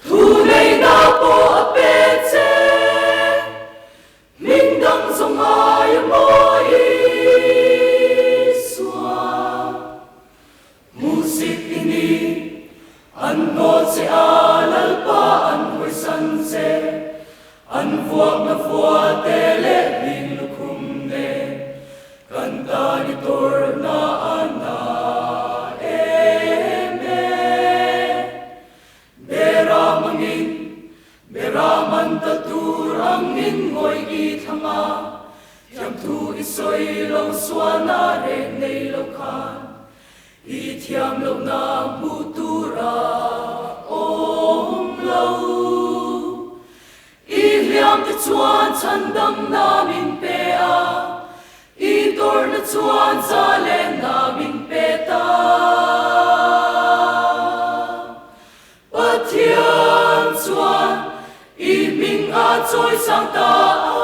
thu neihna pawh a pe che. Hming dang zawng ai a mawi Isua. Hmuhsit i ni, an hnawh che a, Lalpa an hawisan che, an vuakna fual. i sawi lo sualna reng nei lo khan i thiam lohna hmuh tura awm lo. I hliamte chuan chhandamna min pe a, i tawrhna chuan zalenna min pe ta. Pathian chuan i hming a chawisang ta a,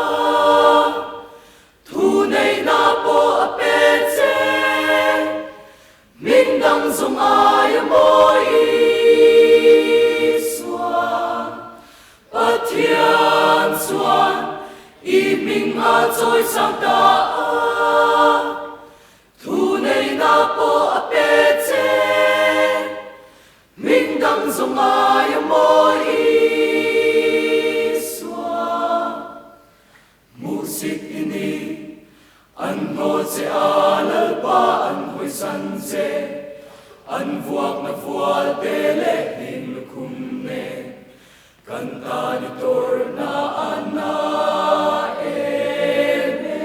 thuneihna pawh a pe che. Hming dang zawng aia mawi Isua. Pathian chuan i hming a chawisang ta a, thuneihna pawh a pe che. Hming dang zawng aia mawi Isua. Hmuhsit i ni, an hnawl che a, Lalpa an hawisan che, an vuakna vual te leh hling lukhum nen kan tan i tawrhna a na em e.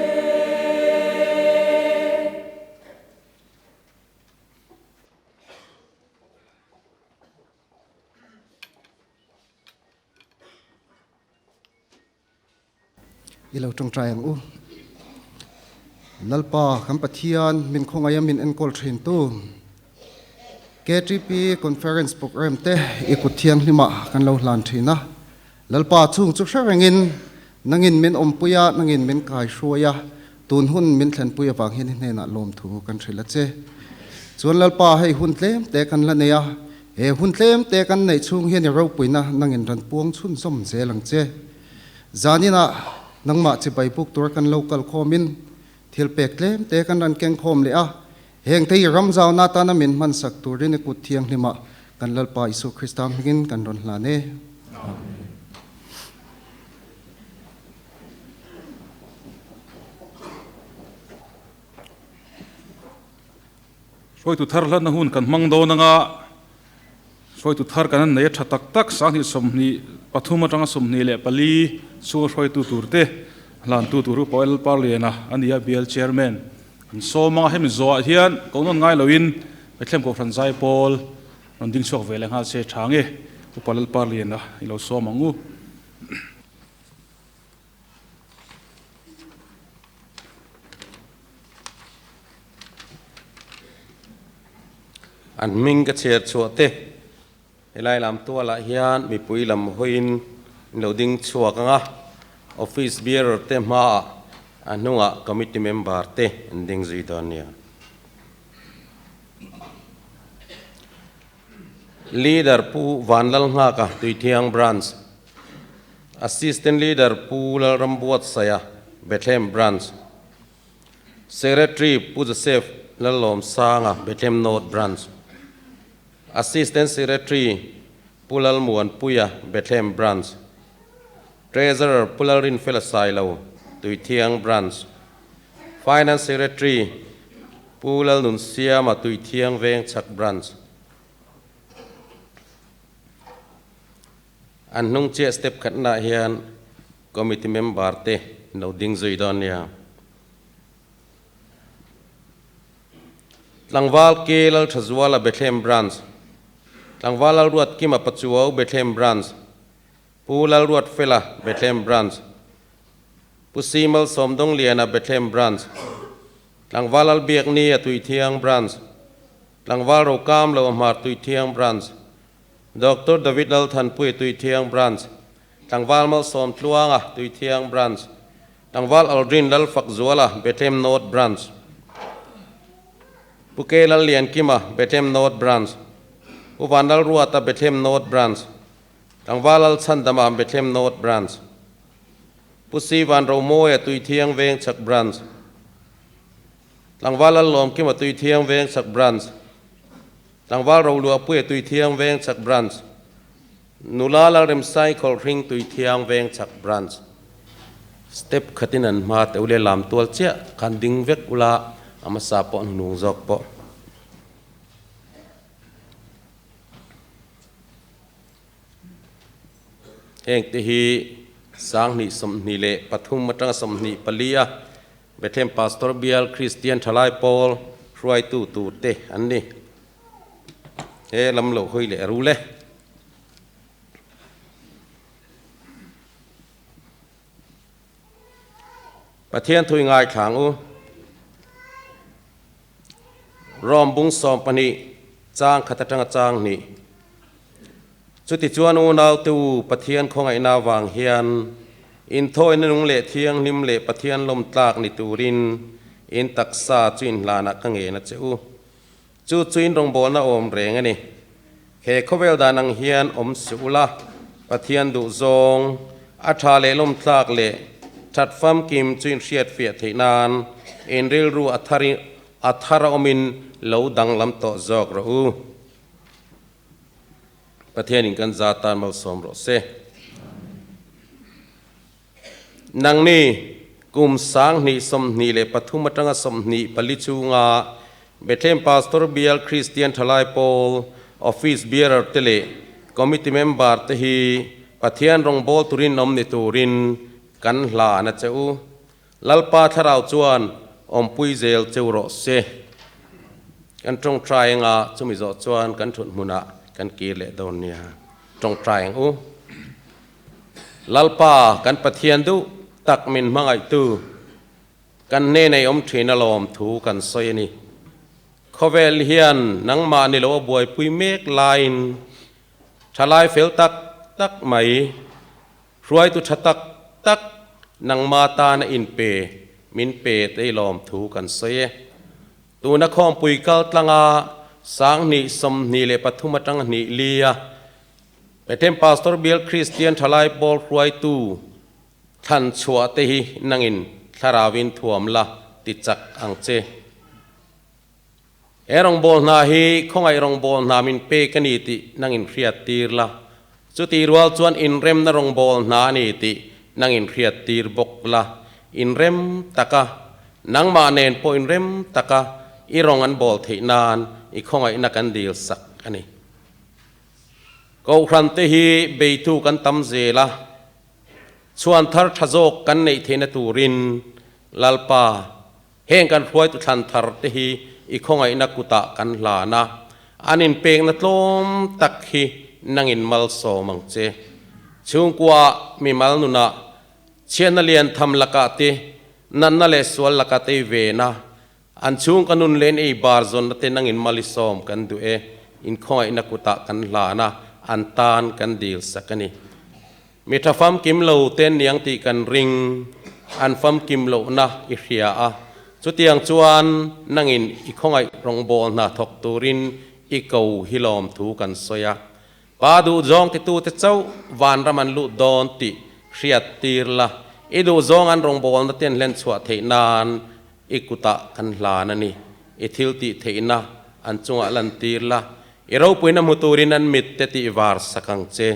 I lo tawngtai ang u. Lalpa kan Pathian min khawngaih a min enkawl thin tu KTP Conference Programme te i kut thianghlimah kan lo hlan thin a. Lalpa chung chu hre rengin nangin min awmpui a, nangin min kaihruai a, tun hun min thlenpui avang hian i hnenah lawmthu kan hrilh a che. Chuan Lalpa hei hun tlem te kan la nei a, he hun tlem te kan neih chhung hian i ropuina nangin ran puang chhunzawm zel ang che. Zaninah nangmah chibai buk tur kan lo kal khawmin thil pek tlem te kan rawn keng khawm leh a, heng te hi ramzauna atana min hmansak turin i kut thianghlimah kan Lalpa Isua Krista hmingin kan rawn hlan e. Amen. Hruaitu thar hlatna hun kan hmang dawn anga hruaitu thar kan han nei a tha tak tak 2023 atanga 24 chhunga hruaitu turte hlantu tur Upa Lalparliana a ni a, Bial Chairman an sawm anga hemi zawhah hian kohnawn ngai loin Bethlehem Kohhran Zaipawl rawn ding chhuak ve leh nghal se tha nge Upa Lalparliana i lo sawm ang u. An hming ka chhiar chhuah te helai lam tualah hian mipui lam hawiin an lo ding chhuak ang a, office bearer te hmaah a hnungah committee member te an ding zui dawn nia. Leader Pu Vanlalnghaka Tuithiang Branch, Assistant Leader Pu Lalrambuatsaia Bethlehem Branch, Secretary Pu Joseph Lallawmsanga Bethlehem North Branch, Assistant Secretary Pu Lalmuanpuia Bethlehem Branch, Treasurer Pu Lalrinfela Sailo Tuithiang Branch, Finance Secretary Pu Lalnunsiama Tuithiang Vengchhak Branch. An hnung chiah step khatnaah hian committee member te an lo ding zui dawn nia. Tlangval K Lalthazuala Bethlehem Branch, Tlangval Lalruatkima Pachuau Bethlehem Branch, Pu Lalruatfela Bethlehem Branch, Pu Simal Sawmdawngliana Bethlehem Branch, Tlangval Lalbiakni a Tuithiang Branch, Tlangval Rokam Lo a Hmar Tuithiang Branch, Doctor David Lalthanpui Tuithiang Branch, Tlangval Malsawmtluanga Tuithiang Branch, Tlangval Aldrin Lalfakzuala Bethlehem North Branch, Pu K Lalliankima Bethlehem North Branch, Pu Vanlalruata Bethlehem North Branch, Tlangval Lalchhandama Bethlehem North Branch, Pu Si Van Romawia Tuithiang Vengchhak Branch, Tlangval Lallawmkima Tuithiang Vengchhak Branch, Tlangval Roluahpuia Tuithiang Vengchhak Branch, Nula Lalremsai Khawlhring Tuithiang Vengchhak Branch. Step khatin an hma teuh leh lam tual chiah khan ding vek ula a hmasa pawh a hnung zawk pawh. Hengte hi 2023 atanga 24 a. Bethlehem Pastor Bial Kristian Thalai Pawl hruaitu tur te an ni. He lam lo hawi leh ru le. Pathian thui ngaithlang u. Rom bung 12 chang khat atanga chang hnih. Chutichuan unaute u, Pathian khawngaihna avang hian inthawina nung leh thianghlim leh Pathian lawmtlak ni turin in taksa chu inhlanah ka ngen a che u. Chu chu in rawngbawlna awm reng a ni. He khawvel dan ang hian awm suh ula, Pathian duhzawng, a tha leh lawmtlak leh that famkim chu inhriatfiah theih nan in rilru a thar a thar a awmin lo danglam tawh zawk rawh u. Pathianin kan za tan malsawm rawh se. Nangni, kum 2023 atanga 24 chhunga Bethlehem Pastor Bial Kristian Thalai Pawl Office Bearer te leh Committee Member te hi Pathian rawngbâwl turin awm ni turin kan hlan a che u. Lalpa Thlarau chuan awmpui zel cheu rawh se. Kan tawngtai anga chumi zawh chuan kan thut hmunah kan kir leh dawn nia. Tawngtai ang u. Lalpa kan Pathian duh tak min hmangaihtu, kan hnenei awm thin alawm thu kan sawi a ni. Khawvel hian nangmah ni lo a buaipui mek laiin thalai fel tak tak mai, hruaitu tha tak tak nangma tana inpe min pe te lawm thu kan sawi e. Tuna khawmpui kal tlanga 2023 atanga hnih lia Bethlehem Pastor Bial Kristian Thalai Pawl hruaitu thlan chhuah te hi nangin thlarauin thuam la ti chak ang che. He rawngbâwl hna hi khawngaih rawngbâwl hna min pek a ni tih nangin hriat tir la, chutih rual chuan inremna rawngbâwl hna a ni tih nangin hriat tir bawk la, inrem taka, nangmah nen pawh inrem taka i rawng an bâwl theih nan i khawngaihna kan dil sak a ni. Kohhran te hi beitu kan tam zel a, chhuan thar tha zawk kan neih theihna turin Lalpa, heng kan hruaitu thlan thar te hi i khawngaihna kutah kan hlan a, an inpekna tlawm tak hi nangin malsawm ang che. Chhungkua mimal nunah chhiatna lian tham lakah te, natna leh sual lakah te i ven a, An chhung ka nun len ei bar zawnna te nangin malisawm kan duh e, inkhawngaihna kutah kan hlan a, an tan kan dil sak a ni. Mi tha famkim lo te niang tih kan ring, an famkim lohna i hria a, chutiang chuan nangin i khawngaih rawngbâwl hna thawk turin i ko hi lawm thu kan sawi a. Pa duhzawng titute chauh vanram an lut dawn tih hriat tir la, i duhzawng an rawngbawlna te an hlen chhuah theih nan i kutah kan hlan a ni. I thil tih theihna an chungah lan tir la, i ropuina hmu turin an mit te tih var sak ang che.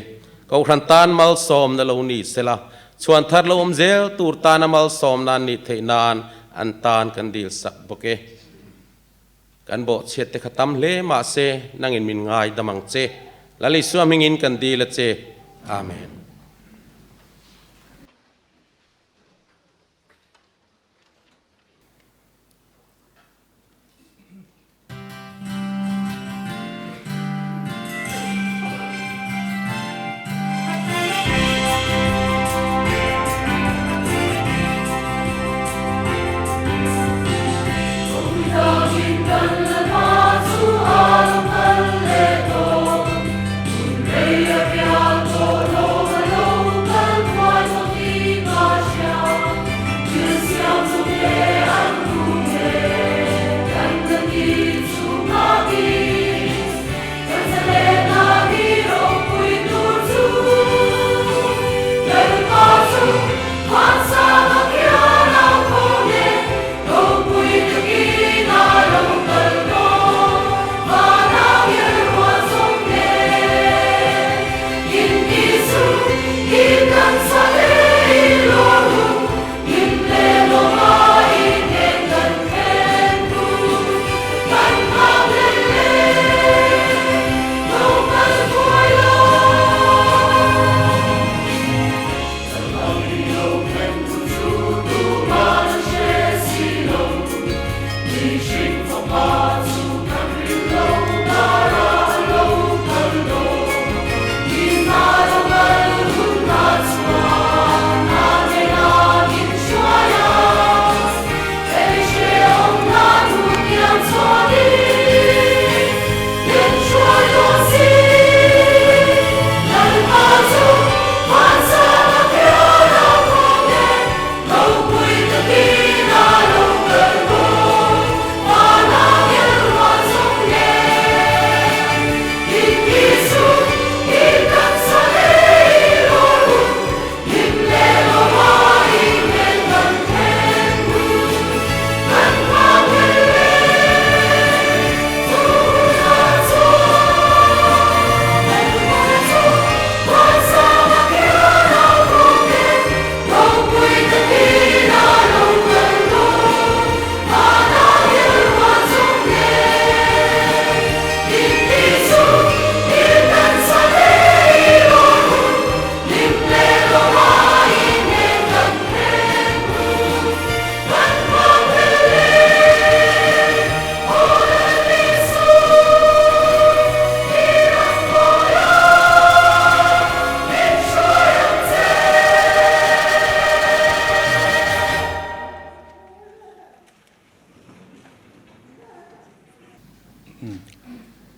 Kohhran tan malsawmna lo ni sela, chhuan thar lo awm zel tur tana malsawmna an nih theih nan an tan kan dil sak bawk e. Kan bawhchhiat te kha tam hle mahse nangin min ngai dam ang che. Lal Isua hmingin kan dil a che. Amen.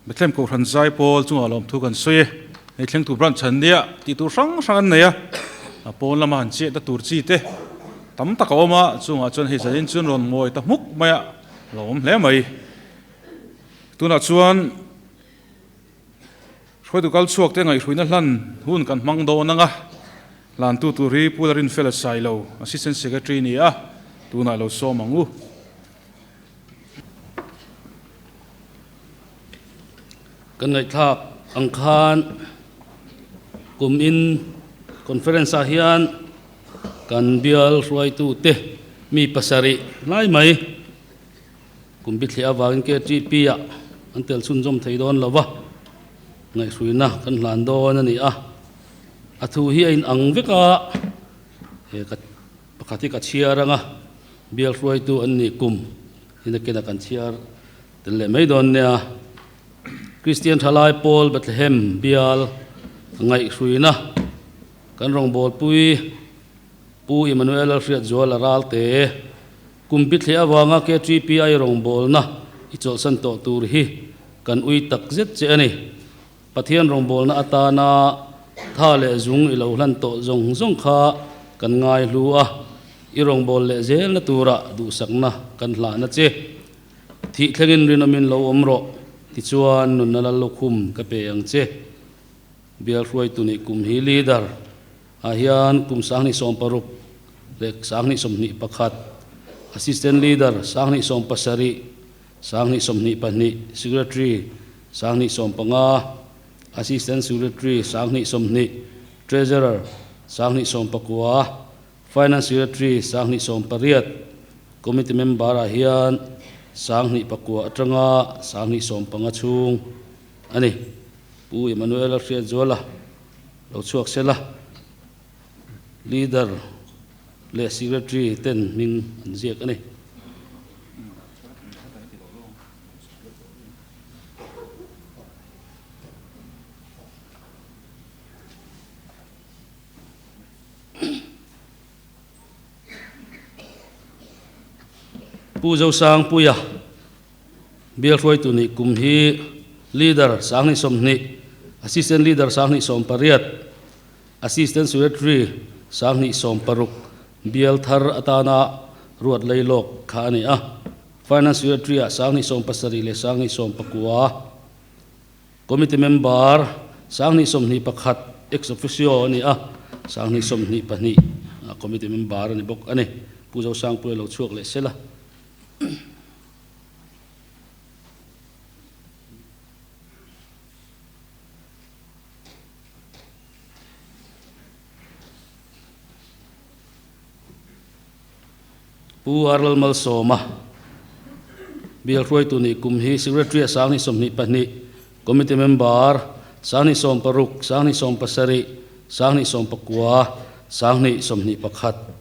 Bethlehem Kohhran Zaipawl chungah lawmthu kan sawi e. Hei thlengtu branch an nia tih tur hrang hrang an nei a, a pawn lama han chiahna tur chi te tam tak a awm a, chungah chuan hei zanin chuan rawn ngawi ta hmuk mai a, a lo awm hle mai. Tunah chuan hruaitu kal chhuak te ngaihhruina hlan hun kan hmang dawn ang a, hlantu tur hi Pu Larinfela Sailo, Assistant Secretary ni a, tunah lo sawm ang u. Kan ngaihthlak ang khan kum in conference ah hian kan bial hruaitu te mi pasarih lai mai kum bithliah avangin KTP ah an tel chhunzawm thei dawn lo va, ngaihhruina kan hlan dawn a ni a, a thu hi a inang vek a, he ka pakhat hi ka chhiar ang a. Bial hruaitu an nih kum hi nakinah kan chhiar tel leh mai dawn nia. Kristian Thalai Pawl Bethlehem bial ngaihhruina kan rawngbawlpui Pu Emmanuel Lalhriatzuala Ralte kum bithliah avanga KTPI rawngbawlna i chawlhsan tawh tur hi kan ui tak zet che a ni. Pathian rawngbawlna atana tha leh zung i lo hlan tawh zawng zawng kha kan ngai hlu a, i rawngbâwl leh zelna tura duhsakna kan hlahna che. Thih thlengin rinawmin lo awm rawh, tichuan nunna lal lukhum ka pe ang che. Bial hruaitu nih kum hi leader ah hian kum 2016 leh 2021, assistant leader 2017, 2022, Secretary, 2015, Assistant Secretary, 2020, Treasurer, 2019, Finance Secretary, 2018, Committee Member ah hian 2009 atanga 2015 chhung a ni. Pu Emmanuel-a Hriatzuala lo chhuak sela, Leader leh Secretary ten hming an ziak a ni. Pu Zosangpuia Bial hruaitu nih kum hi Leader 2020, Assistant Leader 2018, Assistant Secretary 2016 bial thar atana ruat lei lawk kha a ni a. Finance Secretary ah 2017 leh 2019, Committee Member 2021 ex officio a ni a, 2022 Committee Member a ni bawk a ni. Pu Zosangpuia lo chhuak leh sela. Pu Arlal Malsawma, Bial hruaitu nih kum hi Secretary a 2022, Committee Member 2016, 2017, 2019, 2021.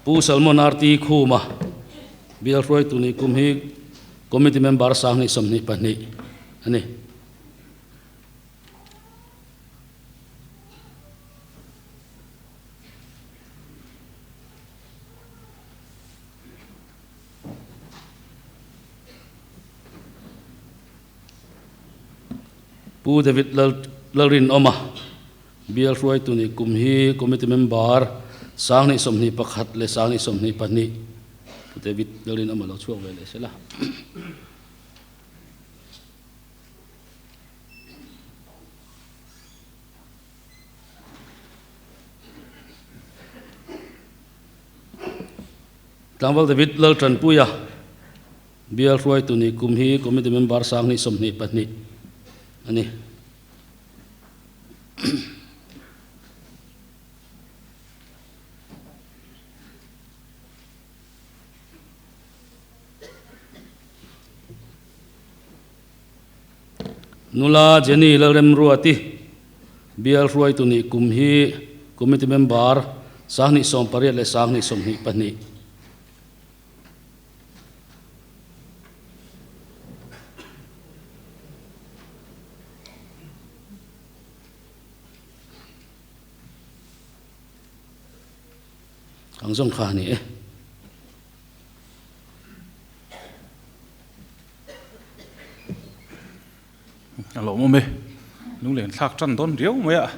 Pu Salmon RT Khuma, Bial hruaitu nih kum hi Committee Member 2022 a ni. Pu David Lalrinawma, Bial hruaitu nih kum hi Committee Member 2021 leh 2022 Pu David Lalrinawma lo chhuak ve leh sela. Tlangval David Laltanpuia, Bial hruaitu nih kum hi Committee Member 2022 a ni. Nula Jenny Lalremruati, Bial hruaitu nih kum hi Committee Member 2018 leh 2022. Ang zawng kha a ni e. A lawmawm e. Lunglen thlak tan dawn riau mai a.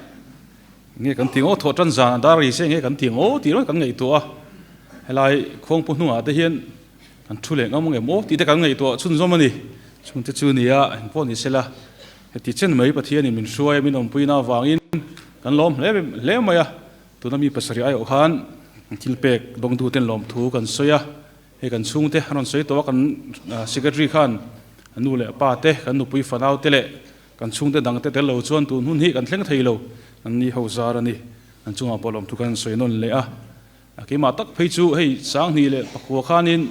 Nge kan ti ngaw thawh tan zan a dar ri se nge kan ti ngaw tih rawih kan ngaihtuah a. Helai khuangpu hnungah te hian kan thu leh ngam angem aw tih te kan ngaihtuah chhunzawm a ni. Chhungte chu nia engpawh ni sela heti chen mai Pathianin min hruai a min awmpuina avangin kan lawm hle hle mai a. Tuna mi pasarih aiawh khan thil pek dawngtuten lawmthu kan sawi a. Hei kan chhungte an rawn sawi tawh a, kan secretary khan nu leh pa te, kan nupui fanau te leh kan chhungte dang te tel lo chuan tun hun hi kan thleng thei lo, an ni ho zar a ni. An chungah pawh lawmthu kan sawi nawn leh a. Keimah tak phei chu hei Sanghnih leh Pakhua khanin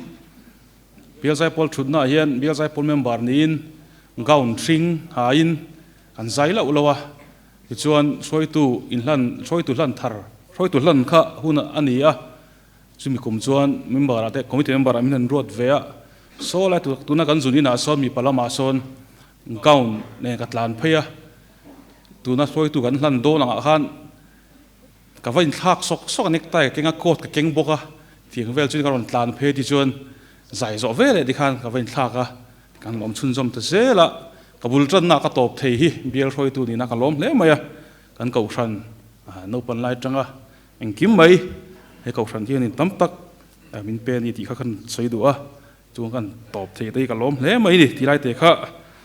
Bial Zaipawl thutnaah hian Bial Zaipawl member niin gown hring hain kan zai loh lo a. Tichuan hruaitu inhlan, hruaitu hlan thar, hruaitu hlan kha hun a ni a. Chumi kum chuan member ah te committee member ah min han ruat ve a, saw lai tuna kan zun inah sawn mipa lamah sawn gown nen ka tlan phei a, tuna hruaitu kan hlan dawn angah khan ka va inthlak sawk sawk a, necktie ka keng a, coat ka keng bawk a, tiang vel chuan ka rawn tlan phei tichuan zai zawh ve leh tikhan ka va inthlak a, kan lawm chhunzawm ta zel a, ka bul tanna ka tawp thei hi bial hruaitu nihna ka lawm hle mai a, kan kohhran naupan lai atanga Engkim mai he kohhran hianin tam tak min pe a ni tih kha kan sawi duh a, chuan kan tawp thei te hi ka lawm hle mai a ni tih lai te kha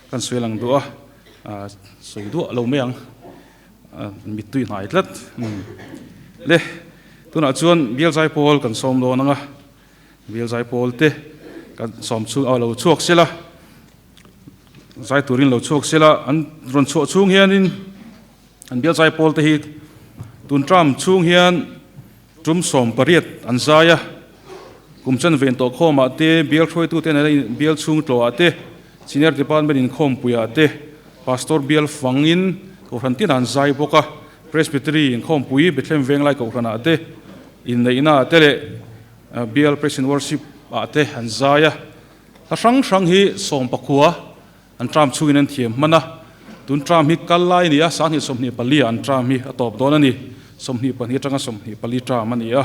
kan sawi lang duh a, sawi duah lo mai ang, mittui hnai tlat. Le tunah chuan Bial Zaipawl kan sawm dawn ang a, Bial Zaipawl te kan sawm chhung a lo chhuak sela, zai turin lo chhuak sela, an rawn chhuah chhung hianin An bial zai pawl te hi tun term chhung hian tum 18 an zai a, kum chen ven tawh khawmah te, bial hruaitute nena bial chhung tlawhah te, senior department inkhawmpuiah te, pastor bial fangin kohhran tin an zai bawk a, presbytery inkhawmpui Bethlehem Venglai kohhranah te, inneihnaah te leh bial praise and worship ah te an zai a, hla hrang hrang hi 14 An term chhungin an thiam hman a, tun term hi kal lai a ni a, 20 24 ah an term hi a tawp dawn a ni, 22 atanga 24 term a ni a.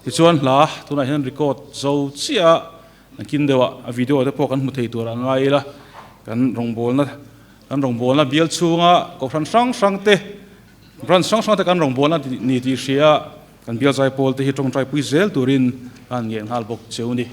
Tichuan hla tunah hian record zo chiah a, an kin deuh a, a video te pawh kan hmu thei tur a ngai ila, kan rawngbawlna kan rawngbawlna bial chhunga kohhran hrang hrang te, branch hrang hrang te kan rawngbawlna ni tih hria kan bial zaipawl te hi tawngtai pui zel turin a han ngen nghal bawk cheu ni.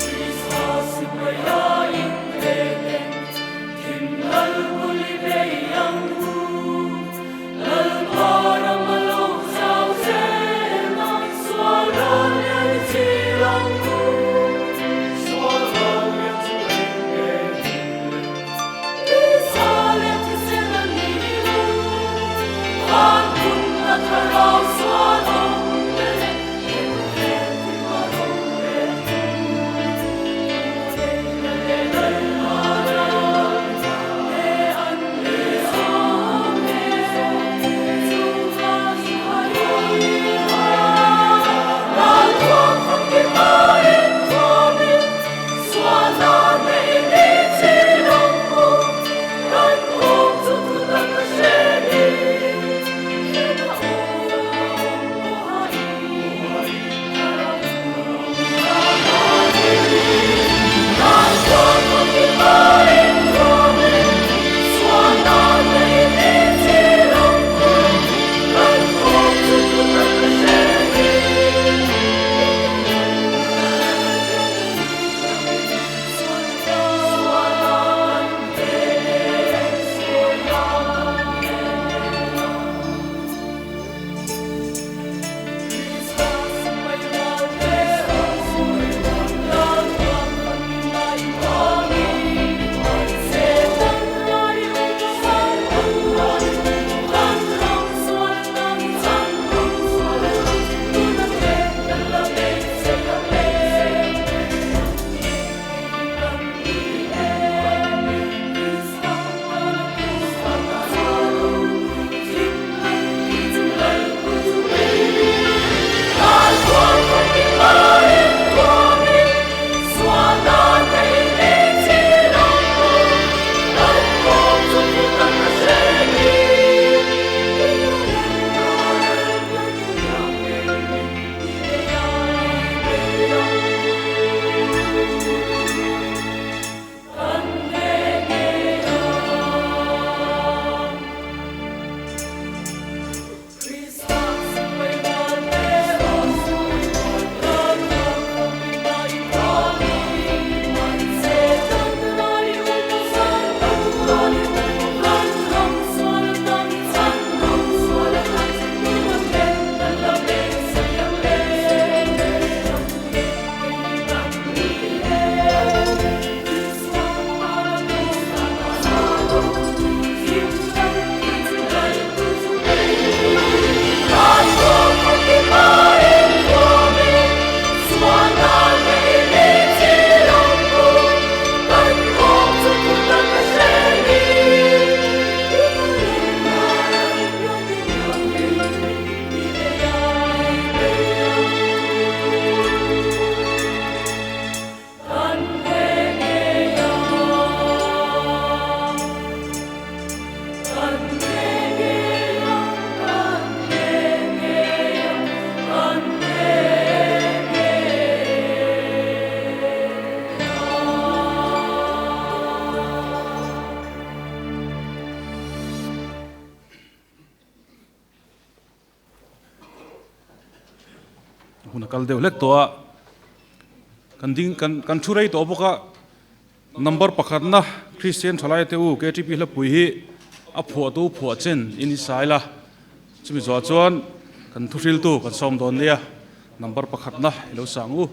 Krista sipai. Hun a kal deuh hlek tawh a, kan ding kan kan thu rei tawh bawk a, number pakhatna Kristian thalai te u KTP hlapui hi a phuahtu phuah chen in i sai la, chumi zawh chuan kan thuhriltu kan sawm dawn nia, number pakhatna i lo sang u.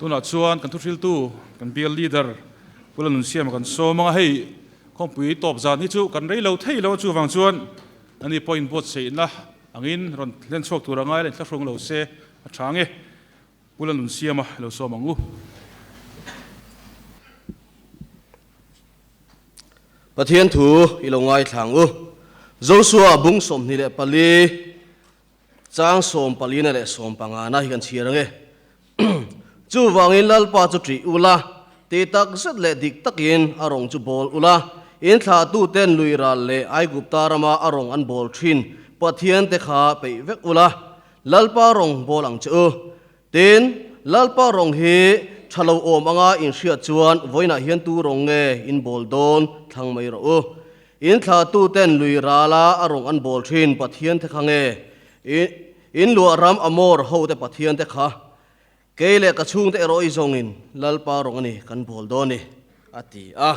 Tunah chuan kan thuhriltu kan bial leader Pu Lalnunsiama kan sawm ang a, hei khawmpui tawp zan hi chu kan rei lo thei lo a, chuvang chuan ani pawhin buatsaihna angin rawn hlen chhuak tur a ngai la inthlahrung lo se a tha ang e. Pu Lalnunsiama lo sawm ang u. Pathian thu i lo ngaithla ang u. Joshua bung 24 chang 14 leh 15 hi kan chhiar ang e. Chuvangin Lalpa chu ṭih ula, ti tak zet leh dik takin a rawng chu bawl ula, in thlahtuten lui ral leh Aigupta rama a rawng an bawl ṭhin Pathiante kha peih vek ula, Lalpa rawng bawl ang che u. Tin, Lalpa rawng hi tha lo awm anga in hriat chuan vawiinah hian tu rawng nge in bawl dawn thlang mai rawh u. In thlahtuten lui rala a rawng an bawl thin Pathian te kha nge in luah ram Amor ho te Pathian te kha? Kei leh ka chhungte erawh i zawngin Lalpa rawng a ni kan bawl dawn ni, a ti a.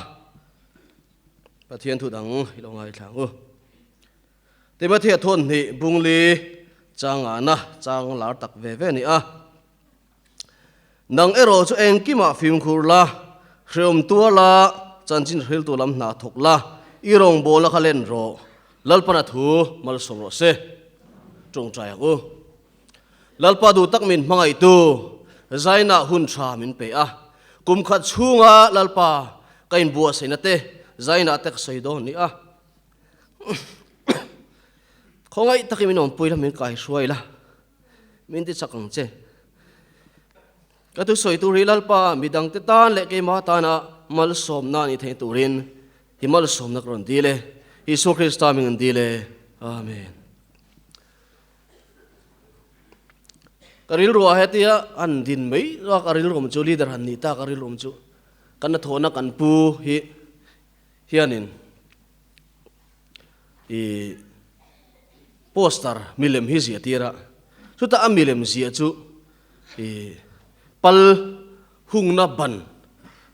Pathian thu dang i lo ngaithla ang u. Timothea thawn hnih bungli chang ngahna chang lar tak ve ve a ni a. Nang erawh chu engkimah fimkhur la, hreawm tuar la, chanchin hriltu lam hna thawk la, i rawngbawlna kha len rawh. Lalpana thu malsawm rawh se. Tawngtai ang u. Lalpa duh tak min hmangaihtu Zaina hun tha min pe a. Kum khat chhunga Lalpa ka inbuatsaihna te Zaina te ka sawi dawn a ni a. Khawngaih takin min awmpui la, min kaihruai la, min ti chak ang che. Ka thusawi tur hi Lalpa midangte tan leh keimah tana malsawmna ni thei turin i malsawmna ka rawn dil e. Isua Krista min rawn dil e. Amen. Ka rilruah hetia an din mai a, ka rilru awm chu leader han nih ta ka rilru awm chu. Kan hnathawhna kan pu hi hianin i poster milem hi ziah tir a, chutah a milem ziah chu i pal hungna ban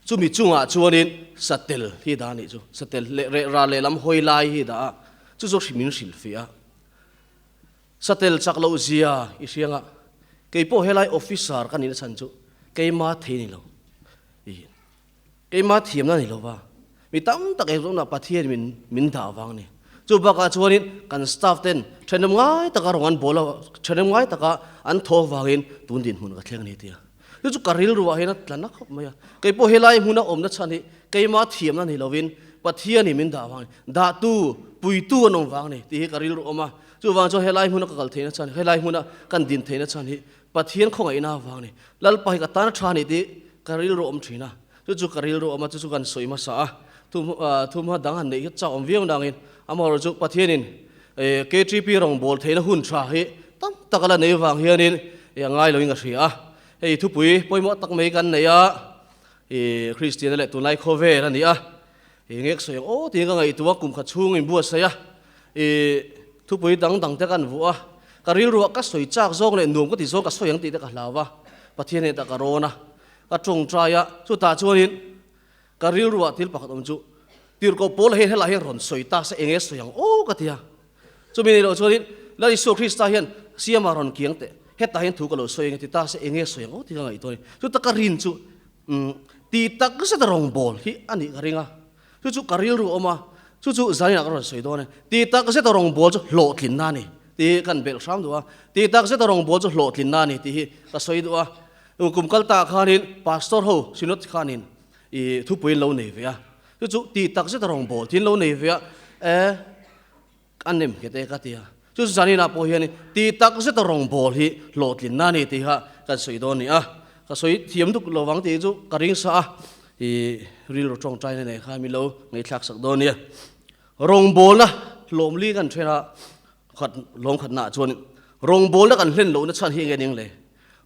chumi chungah chuanin satel hi dah a nih chu, satel leh reh ral lehlam hawi lai hi dah a, chu chu hrim in hrilhfiah a. Satel chak loh zia i hriang a, keipawh helai officer ka nihna chhan chu keima thei ni lo i keima thiamna ni lova mi tam tak engzawmna Pathian min min dah vang a ni. Chu bakah chuanin kan staff ten thenawm ngai taka rawng an bawl a, thenawm ngai taka an thaw vangin tun dinhmun ka thleng a ni tia. Chu chu ka rilruah hian a tla na khawp mai a, keipawh helai hmuna awmna chhan hi keima thiamna ni lovin Pathianin min dah vang a ni, dahtu, puitu an awm vang a ni tih hi ka rilru awm a. Chuvang chuan helai hmuna ka kal theihna chhan, helai hmuna kan din theihna chhan hi Pathian khawngaihna avang a ni. Lalpa hi ka tan a tha a ni tih ka rilru awm thin a, chu chu ka rilru awm a, chu chu kan sawi hmasa a. Thumhma dang han neih hi chak awm viau nangin amaherawhchu chu Pathianin KTP rawngbâwl theihna hun tha hi tam tak a la nei vang hianin a ngai loin ka hria a. Hei thupui pawimawh tak mai kan nei a, Kristiana leh tunlai khawvel a ni a. I ngek sawi ang aw tiin ka ngaihtuah a, kum khat chhung in buatsaih a, i thupui dang dang te kan vuah a, ka rilruah ka sawi chak zawng leh nuam ka ti zawng ka sawi ang tih te ka hlau a, Pathian hnenah ka rawn a, ka tawngtai a, chutah chuanin ka rilruah thil pakhat awm chu Tirhkoh Paula hian helaiah hian rawn sawi ta se enge sawi ang aw ka ti a, chumi nih loh chuanin Lal Isua Krista hian siama rawn kiang teh, hetah hian thu ka lo sawi ang e ti ta se enge sawi ang aw tih ka ngaihtuah a ni, chuta ka rin chu Umm, ti tak zet a rawngbâwl hi a nih ka ring a, chu chu ka rilru a awm a, chu chu zaninah ka rawn sawi dawn e. Ti tak zet a rawngbâwl chu hlawhtlinna a ni tih hi kan belh hram duh a, ti tak zet a rawngbâwl chu hlawhtlinna a ni tih hi ka sawi duh a. Kum kal ta khanin Pastor ho Synod khanin i thupui an lo nei ve a, chu chu ti tak zet a rawngbâwl tih an lo nei ve a, e, A nem nghet e ka ti a. Chu chu zaninah pawh hianin ti tak zeta rawngbâwl hi hlawhtlinna a ni tih kha kan sawi dawn a ni a. Ka sawi thiam duk lo vang tih chu ka ring sa a, i rilru tawngtaina nen khan min lo ngaihthlak sak dawn a nia. Rawngbâwlna hlawmli kan then a, khat lawm khatnaah chuan rawngbâwlna kan hlen lohna chhan hi enge ning le?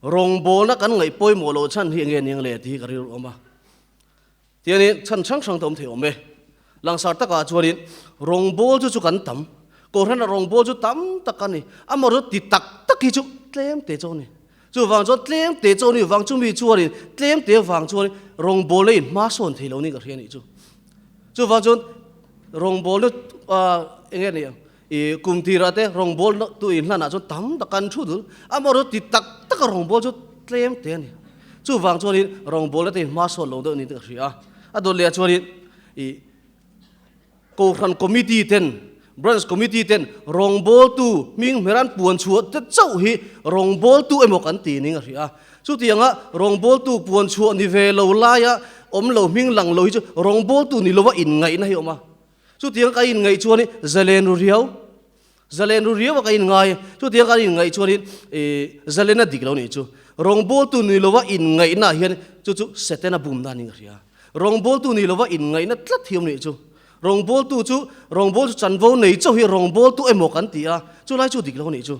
Rawngbâwlna kan ngaih pawimawh loh chhan hi enge ning le tih hi ka rilru awm a. Tianin chhan hrang hrang te awm thei awm e. Langsar takah chuanin rawngbâwl chu chu kan tam. Kohhranah rawngbâwl chu tam tak a ni. Amaherawhchu ti tak tak hi chu tlem te chu a ni. Chuvang chuan tlem te chu a ni vang chumi chuanin tlem te vang chuanin rawngbâwlna in hma sawn thei lo niin ka hria a nih chu. Chuvang chuan rawngbâwlna eng nge ni ang i kum tirah te rawngbâwl tu in hlanah chuan tam tak kan thu dul. Amaherawhchu ti tak taka rawngbâwl chu tlem te a ni. Chuvang chuanin rawngbâwlna te in hma sawn lo deuh niin ka hria a. A dawt lehah chuanin i Kohhran Committee ten, Branch Committee ten rawngbâwltu hming hmer an puan chhuah te chauh hi rawngbâwltu emaw kan ti niin ka hria a. Chutianga rawngbâwltu puan chhuah ni ve lo laia awm lo hming lang lo hi chu rawngbâwltu ni lova inngaihna hi a awm a. Chutiang ka inngaih chuanin zalen ru riau, zalen ru riau a ka inngai. Chutiang ka inngaih chuanin ih zalen a dik lo nih chu. Rawngbawltu ni lova inngaihna hian chu chu Setana bumna niin ka hria. Rawngbawltu ni lova inngaihna tlat hi awm nih chu. Rawngbawltu chu rawngbawltu chanvo nei chauh hi rawngbawltu emaw kan ti a, chulai chu dik lo nih chu.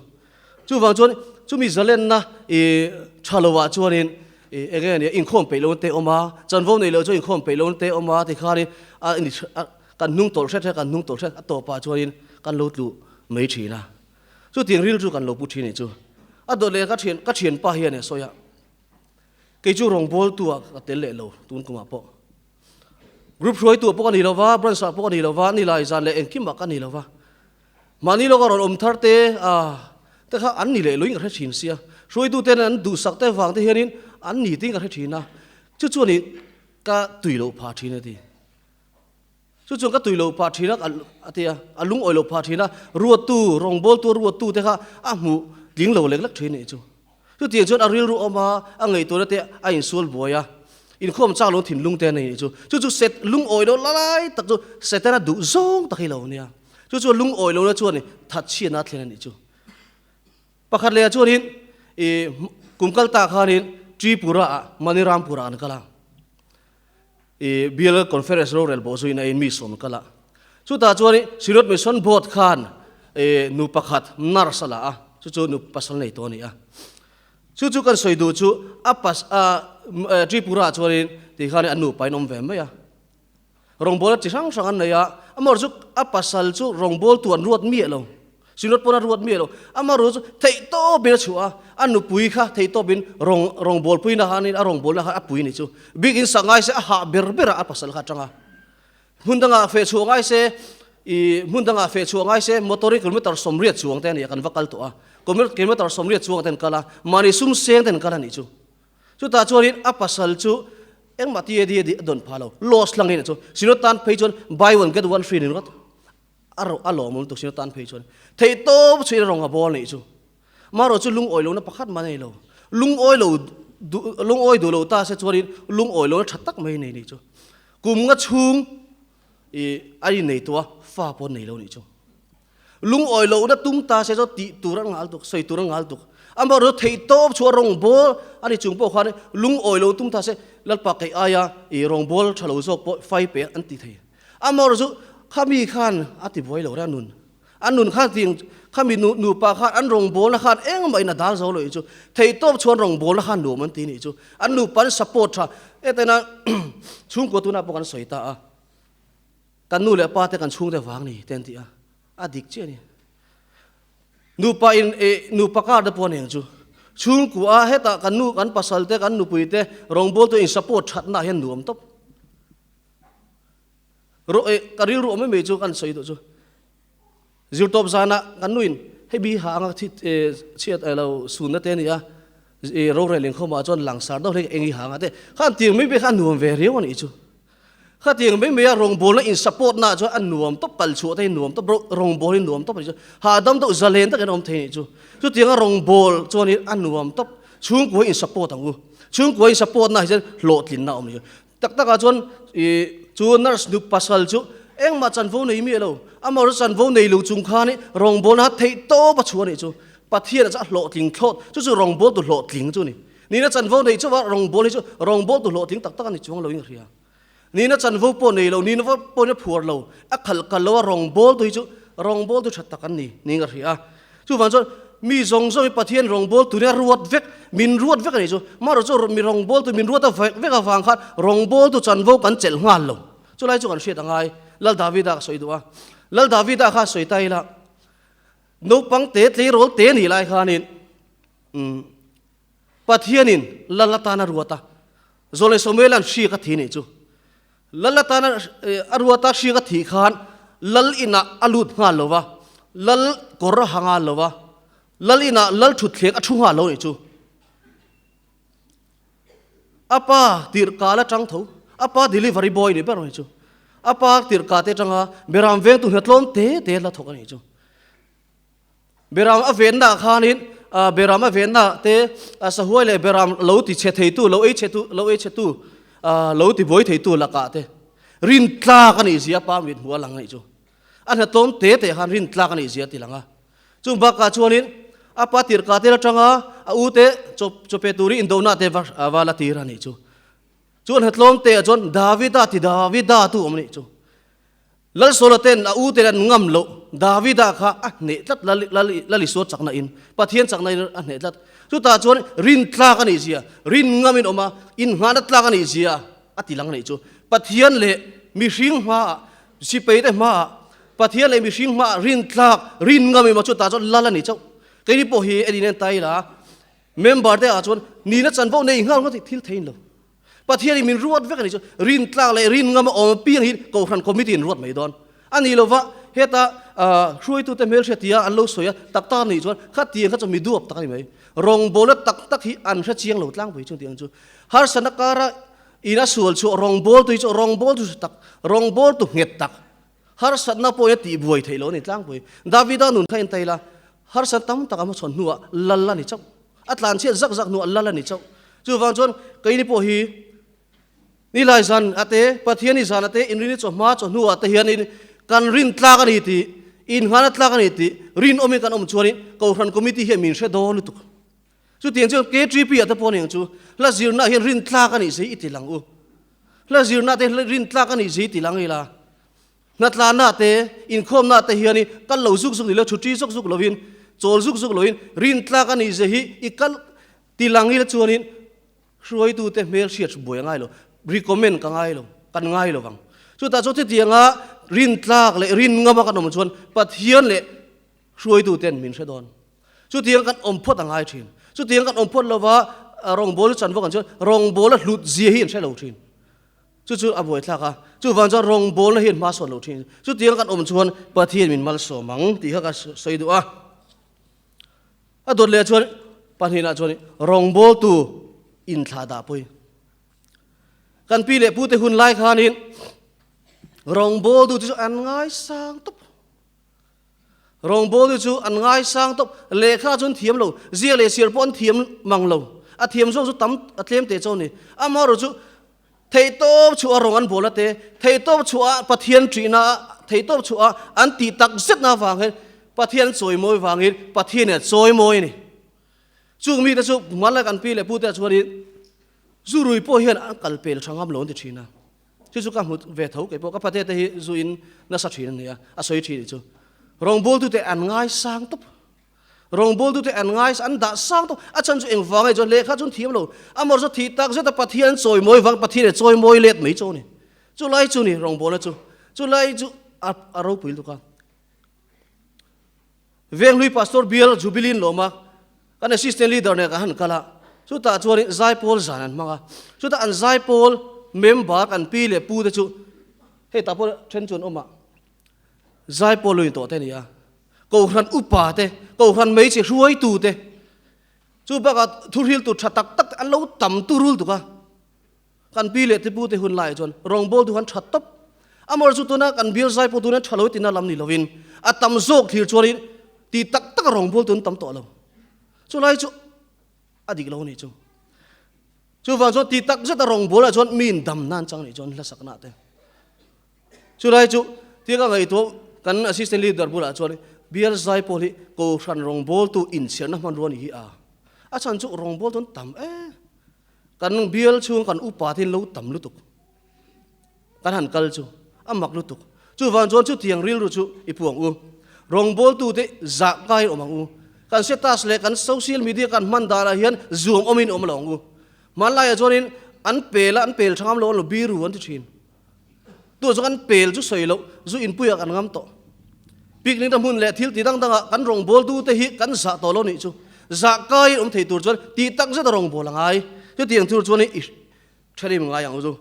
Chuvang chuan chumi zalenna i tha lo ah chuanin i eng nge nia inkhawm peih lo te awm a, chanvo nei lo chuan inkhawm peih lo te awm a tikhanin a ni kan hnung tawlh hret hret kan hnung tawlh hret a tawpah chuanin kan lo tlu mai thin a. Chutiang ril chu kan lo pu thin anih chu. A dawt leh ka thian ka thianpa hian a sawi a, kei chu rawngbawltu ah ka tel leh lo tun kumah pawh. Group hruaitu ah pawh ka ni lo va, branch ah pawh ka ni lo va, nilai zan leh engkim ah ka ni lo va. Mahni lawka rawn awm thar te a te kha an ni leh luiin ka hre thin sia, hruaitu ten an duhsak te vang te hianin an ni tiin ka hre thin a, chu chuanin ka tui loh phah thin a ti. Chu chuan ka tui loh phah thin a a ti a, a lungawi loh phah thin a, ruattu, rawngbawltu a ruattu te kha a hmuh tling lo lek lek thin a nih chu. Chutiang chuan a rilru awm a, a ngaihtuahna te a insual buai a, inkhawm chak lo thinlung te a nei nih chu. Chu chu set lungawi lo la lai tak chu Setana duh zawng tak hi lo nia. Chu chu lungawi lohna chuan thatchhiatna a thlen a nih chu. Pakhat lehah chuanin i kum kal ta khanin Tripura ah Manirampur ah an kal a. I Bial Conference rorel bawh zuiin a in mi sawm kal a. Chutah chuan Synod Mission Board khan nu pakhat nurse a la a, chu chu nu pasal nei tawh a ni a. Chu chu kan sawi duh chu a pas a Tripura ah chuanin Ti khan an nupa in awm ve mai a. Rawngbawlna chi hrang hrang an nei a, amaherawh chu a pasal chu rawngbawltu an ruat miah lo, Synod pawn a ruat miah lo, amaherawh chu theihtawpin a chhuah a, a nupui kha theihtawpin rawng rawngbawlpuina khanin a rawngbawlna kha a pui ni chu. Bik in sak ngai se a hah ber berah a pasal kha a tang a. Hmun dangah feh chhuah ngai se, ih hmun dangah feh chhuah ngai se motor hi kilometer 80 chuang te a ni a, kan va kal tawh a, kilometer 80 chuang te an kal a, mahni sum seng te an kal a nih chu. Chutah chuanin a pasal chu engmah ti a dawn phah lo, loss hlangin a chu. Synod tan phei chuan buy one get one free ni ringawt. A ro a lawmawm lutuk Synod tan phei chuan. Theih tawp chhuin a rawn a bawl nih chu. Marawh chu lungawi lohna pakhat mah nei lo. Lungawi lo duh lungawi duh lo ta se chuanin lungawi lohna tha tak mai nei nih chu. Kum nga chhung ih a innei tawh a, fa pawh nei lo nih chu. Lungawi lohna tum ta se chu tih tur a ngal tuk, sawi tur a ngal tuk. Amaherawhchu theihtawp chu a rawngbâwl a ni chung pawh khan lungawi lo tum ta se Lalpa keih aia i rawngbâwl tha lo zawk pawh fai pe an ti thei. Amaherawhchu khami khan a ti buai lo reng a nun. A nun khan tiang khami nupa khan an rawngbâwlna khan engmah in a dal zo lo ih chu. Theihtawp chuan rawngbâwlna khan nuam an ti nih chu. An nupa an support tha. Hetaina chhungkua tunah pawh kan sawi ta a. Kan nu leh pa te kan chhungte vang ni te an ti a, a dik chiah a ni. Nupa in eh nupa kar te pawh a ni ang chu. Chhungkua a hetah kan nu kan pasal te kan nupui te rawngbawltu in support thatna ah hian nuam tawp. Ro eh ka rilru awm em mai chu kan sawi duh chu. Zirtawp zanah kan nuin hei bi ha anga thi eh chhiat eh lo sunna te a ni a, eh rorel inkhawmah chuan langsar deuh hlek eng i ha anga te khan tiang mai mai kha a nuam ve riau a nih chu. Khatiang mai mai a rawngbawlna in support na chuan a nuam tawp kal chhuah te hi nuam tawp rawngbâwl hi nuam tawp a nih chu. Hahdam deuh zalen takin a awm thei a nih chu. Chutianga rawngbâwl chuanin a nuam tawp. Chhungkua in support ang u. Chhungkua in support na hi chuan hlawhtlinna a awm a nih chu. Tak takah chuan ih chu nurse nu pasal chu engmah chanvo nei miah lo. Amaherawhchu chanvo nei lo chung khan rawngbawlna kha theih tawp a chhuah a nih chu. Pathian ah chuan a hlawhtling thlawt. Chu chu rawngbâwl tu hlawhtling chu a ni. Nihna chanvo neih chauh a rawngbâwl hi chu rawngbâwl tu hlawhtling tak tak a ni chuang lo in ka hria. Nihna chanvo pawh nei lo, nihna pawhin a phuar lo, a khalh kal lo a rawngbâwl tu hi chu rawngbâwl tu tha tak an ni niin ka hria. Chuvang chuan mi zawng zawng hi Pathian rawngbâwl turin a ruat vek, min ruat vek a nih chu. Amaherawh chu mi rawngbâwl tu min ruat a vek avang khan rawngbâwl tu chanvo kan chelh nghal lo. Chulai chu kan hriat a ngai. Lal Davida ka sawi duh a. Lal Davida kha sawi ta ila, naupang te tleirawl te nih lai khanin, Umm. Pathianin Lal atana ruat a, Zawlei Samuela'n hriak a thi nih chu. Lal atana a ruat a hriak a thih khan Lal inah a lut nghal lo va, Lal kawr a ha nghal lo va, Lal inah Lal thutthleng a thu nghal lo nih chu. A pa tirhkah la tang tho, a pa delivery boy ni ber mai chu. A pa tirhkah te atanga beram vengtu hna tlawm te te la thawk a nih chu. Beram a venna ah khanin beram a venna te sahuai leh beram lo ti chhe theitu, lo ei chhetu, lo ei chhetu, lo ti buai theitu lakah te rin tlak a nih zia pa mit hmuh a lang a nih chu. A hnatlawm te te khan rin tlak a nih zia a ti lang a. Chung bakah chuanin a pa tirhkah tel atanga a u te chaw pe turin indona te va la tir a nih chu. Chu a hnatlawm te ah chuan Davida ti Davida tu awm a nih chu. Lalsawla ten a u ten an ngam loh Davida kha a hneh tlat Lal Isua chakna in, Pathian chakna in a hneh tlat. Chutah chuan rin tlak a nih zia, rin ngam in awm a, inngahna tlak a nih zia a ti lang a nih chu. Pathian leh mihring hmaah, sipai te hmaah, Pathian leh mihring hmaah rin tlak, rin ngam in awm a, chutah chuan Lal a ni chauh. Keini pawh hi en in en ta ila, member te ah chuan nihna chanvo nei nghal ngawt hi thil thein lo. Pathianin min ruat vek a nih chu rin tlak leh rin ngam a awm apiang hi Kohhran Committee in ruat mai dawn a ni lova, heta hruaitute hmelhriat tia an lo sawi a, tak tak a nih chuan khatiang kha chu mi duap tak a ni mai. Rawngbawlna tak tak hi an hre chiang lo tlangpui chung tih ang chu. Harsatna kara ina sual chhuah rawngbawltu hi chu rawngbawltu hre tak, rawngbawltu nghet tak, harsatna pawhin a tihbuai theih loh a ni tlangpui. Davida nun kha en ta ila, harsatna tam tak a hmachhawn hnuah lal a ni chauh. A tlanchhiat zak zak hnuah lal a ni chauh. Chuvang chuan keini pawh hi nilai zan ate, Pathiani zan ate, inrini chawhma chawhnu ah te hianin kan rin tlak a ni tih, inngana tlak a ni tih rinawmin kan awm chuanin Kohhran Committee hian min hre dawn lutuk. Chutiang chuan KTP ah te pawh a ni ang chu, hla zirna ah hian rin tlak a nih zei i ti lang u. Hla zirna te rin tlak a nih zei ti lang ila. Hnatlana te, inkhawmna te hianin kal lo zuk zuk ni lo, chhuṭi zuk zuk lovin, chawl zuk zuk lovin, rintlak a nih zia hi i kal ti lang ila chuanin hruaitute hmel hriat buai a ngai lo. Recommend ka ngai lo, kan ngai lo vang. Chutah chuan chutianga rintlak leh rin ngama kan awm chuan Pathian leh hruaitu ten min hre dawn. Chutiang kan awm phawt a ngai thin. Chutiang kan awm phawt lova rawngbawla chanvo kan chuan rawngbawla hlut zia hi an hre lo thin. Chu chu a buaithlak a, chuvang chuan rawngbawlna hi an hma sawn lo thin. Chutiang kan awm chuan Pathian min malsawm ang tih kha ka sawi duh a. A dawt leh chuan pahnihah chuan rawngbawltu inthlah dah pawhin kan pi leh pute hun lai khanin rawngbawltu chu an ngaisang tawp. Rawngbawltu chu an ngaisang tawp. Lehkha chu an thiam lo, zia leh siar pawh an thiam mang lo. A thiam zawk chu tam a tlem teh chauh a ni. Amaherawhchu chu theihtawp chhuah rawng an bawl a te, theihtawp chhuah Pathian ṭihna, theihtawp chhuah an tih tak zetna avang hian Pathian chawimawi vangin Pathianin a chawimawi a ni. Chung mite chu hmanlai kan pi leh pute ah chuanin zu rui pawh hian an kal pel tha ngam lo an ti thin a. Chu chu ka hmu ve tho kei pawh ka pate te hi zu in nasa thin a ni a, a sawi thin chu. Rawngbawltute an ngaisang tawp. Rawngbawltute an ngai an dah sang tawp. A chhan chu engvang nge chuan lehkha chu an thiam lo. A mawr chu thih tak zet a Pathian chawimawi vang Pathian e chawimawi let mai chu a ni. Chulai chu ni rawngbawlna chu. Chulai chu a a ropui lutuk a. Venghlui Pastor Bial Jubilee in lawm a, kan Assistant Leader nen kan han kal a, chutah chuan Zaipawl zan an hmang a, chutah an Zaipawl member kan pi leh pu te chu hei tah pawh then chu an awm a, Zaipawl lo intawh te a ni a, Kohhran upa te, Kohhran hmeichhe hruaitu te, chu bakah thuhriltu tha tak tak te an lo tam turul tuk a. Kan pi leh tipu te hun laiah chuan rawngbawltu khan tha tawp. Amawr chu tuna kan bial zai pawh tuna tha lo tina lam ni lovin a tam zawk thlir chuanin ti tak taka rawngbawltu an tam tawh lo. Chulai chu a dik lo a nih chu. Chuvang chuan ti tak zeta rawngbawlah chuan miin dam nan chang nih chuan hlasakna te. Chulai chu tia ka ngaihtuah kan assistant leader bulah chuan bial zai pawl hi kohhran rawngbawltu inchhiarna hmanrua a nih hi a. A chhan chu rawngbawltu an tam e. Kan bial chhung kan upa te lo tam lutuk. Kan han kal chu a mak lutuk. Chuvang chuan chutiang rilru chu i pu ang u. Rawngbawltu te zah kai awm ang u. Kan status leh kan social media kan hman danah hian zuam awmin awm lo ang u. Hmanlaiah chuanin an pel a, an pel tha ngam lo an lo biru an ti thin. Tûah chuan kan pel chu sawi loh, zu inpuiah kan ngam tawh. Picnic na hmun leh thil ti dang dangah kan rawngbawltu te hi kan zah tawh lo nih chu. Zah kaiin awm thei tur chuan tih tak zet a rawngbâwl a ngai. Chutiang thil chuan i ṭhenim ngai ang chu.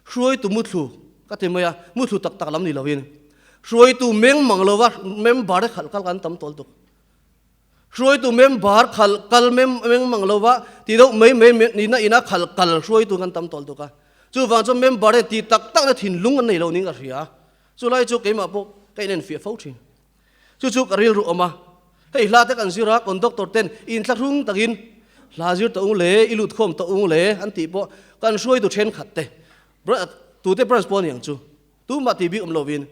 Hruaitu muthlu ka ti mai a, muthlu tak tak lam ni lovin. Hruaitu meng mang lova member te khalh kal kan tam tawh lutuk. Hruaitu member khalh kal mem meng mang lo va ti deuh mai mai nihna ina khalh kal hruaitu kan tam tawlh tuk a. Chuvang chuan member te ti tak takna thinlung an nei lo niin ka hria. Chulai chu keimah pawh ka inenfiah fo thin. Chu chu ka rilru awm a. Hei hla te kan zir a, conductor ten inthlahrung takin hla zir ta ung le, i lut khawm ta ung le an tih pawh kan hruaitu thenkhat te, tute branch pawh a ni ang chu, tumah tih bik awm lovin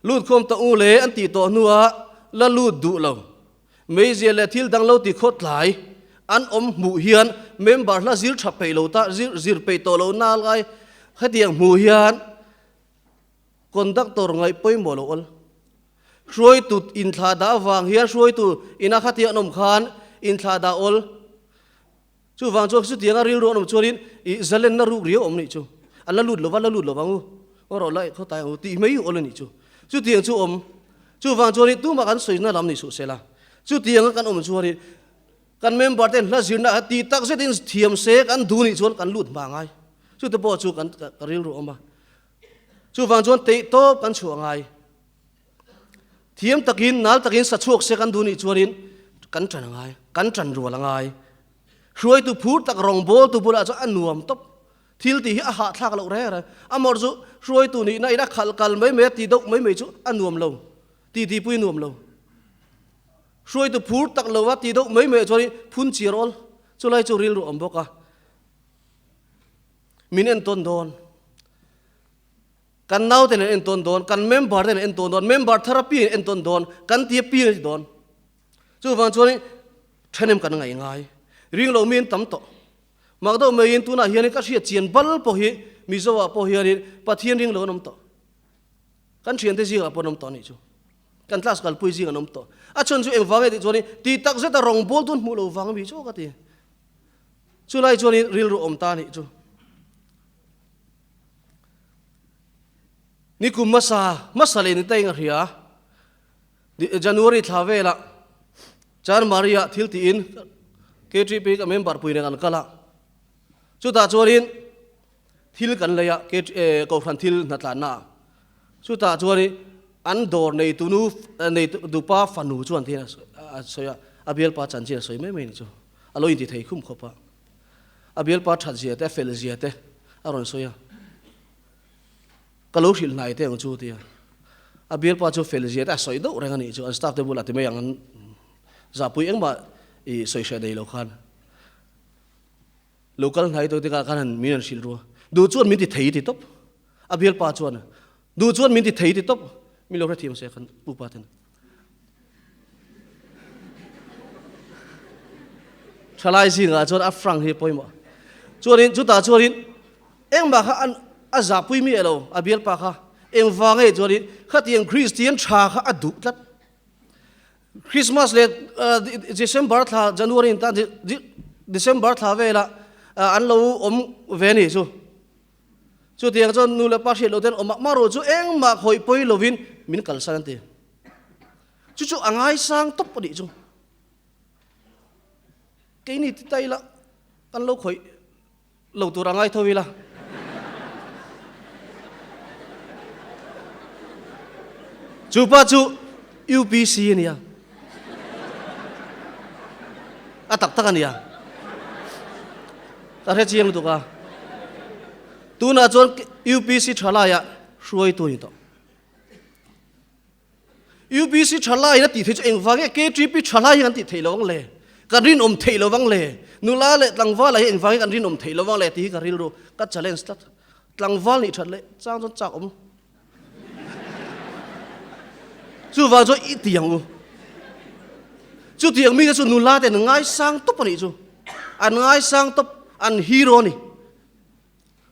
Lut khawm ta u le an tih tawh hnuah la lut duh lo. Meizia leh thil dang lo ti khawt tlai an awm hmuh hian member hla zir tha peih lo ta zir zir peih tawh lo na lai hetiang hmuh hian conductor ngaih pawimawh lo awl. Hruaitu inthlah dah avang hian hruaitu ina khatia an awm khan inthlah dah awl. Chuvang chuan chutianga rilru an awm chuanin i zalenna ruk riau awm nih chu. An la lut lova, la lut lovang u. Aw rawh la khaw tai ang u tih mai awl a nih chu. Chutiang chu awm. Chuvang chuanin tumah kan sawina lam ni suh sela. Chutianga kan awm chuanin kan member ten hla zirna a tih tak zetin thiam se kan duh nih chuan kan lut hma ngai. Chute pawh chu kan ka rilru awm a. Chuvang chuan teih tawp kan chhuah ngai. Thiam takin, nal takin sa chhuak se kan duh nih chuanin kan ṭan a ngai, kan ṭan rual a ngai. Hruaitu phur tak rawngbawltu bulah chuan a nuam tawp. Thil tih hi a hahthlak loh reng reng. Amawr chu hruaitu nihna in a khalh kal mai mai a ti deuh mai mai chu a nuam lo, titipui a nuam lo. Hruaitu phur tak lova ti deuh mai mai chuanin phun chiar awl, chulai chu rilru awm bawk a, min entawn dawn. Kan naute nen entawn dawn, kan member te nen entawn dawn, member thar apiang in entawn dawn, kan ti apiang a ti dawn. Chuvang chuanin thenem kan ngaih ngai. Ring lo miin tam tawh. Mak deuh maiin tunah hianin ka hriat chian bal pawh hi Mizo ah pawh hianin Pathian ring lo an awm tawh. Kan thiante zingah pawh an awm tawh anih chu. Kan class kalpui zing an awm tawh. A chhan chu engvang nge tih chuanin ti tak zeta rawngbawl tun hmuh lo vang ami chu ka ti. Chulai chuanin rilru awm ta anih chu. Nikum hmasa hmasa leh ni ta eng a hria. January thla velah Chanmari-ah thil tiin KTP ka member pui nen an kal a. Chutah chuanin thil kan lei a, Kohhran thil hnatlanna ah. Chutah chuanin an dawr neitu nu neitu dupa fanu chuan tiin a sawi a, a bialpa chanchin a sawi mai mai ni chu. A lo inti thei khum khawp a. A bialpa that zia te, a fel zia te a rawn sawi a. Ka lo hrilh hnai te ang chu tia. A bialpa chu fel zia te a sawi deuh reng a nih chu, an staff te bulah ti mai ang an zahpui engmah i sawi hreh nei lo khan. Lo kal hnai tawh tikah khan han min han hrilh ru a, duh chuan min ti thei ti tawp. A bialpa chuan duh chuan min ti thei ti tawp. Mi lo hrethiam se khan upa ten. Thalai zingah chuan a frank hi pawimawh. Chuanin chutah chuanin engmah kha an a zahpui mi elo a bialpa kha engvang nge chuanin khatiang Kristian tha kha a duh tlat. Christmas leh December thla January in tan December thla velah an lo awm ve ni chu. Chutiang chuan nu leh pa hriat loh ten awm mah rawh chu engmah khawih pawi lovin min kalsan an ti. Chu chu a ngaisang tawp a nih chu. Keini ti ta ila kan lo khawih lo tur a ngai tho ila. Chu pa chu UPC a nia. A tak tak a nia. Ka hre chiang lutuk a. Tunah chuan UPC thalaiah hruaitu a ni tawh. UPC thalaiin a tih theih chu engvang nge KTP thalai hi kan tih theih lo ang le? Kan rinawm theih lo vang le? Nula leh tlangval ah hi engvang nge kan rinawm theih lo vang le tih hi ka rilru ka challenge tlat. Tlangval nih that leh chang chuan chak awm. Chuvang chuan i ti ang u. Chutiang mite chu nula te an ngaisang tawp a nih chu. An ngaisang tawp, an hero a ni.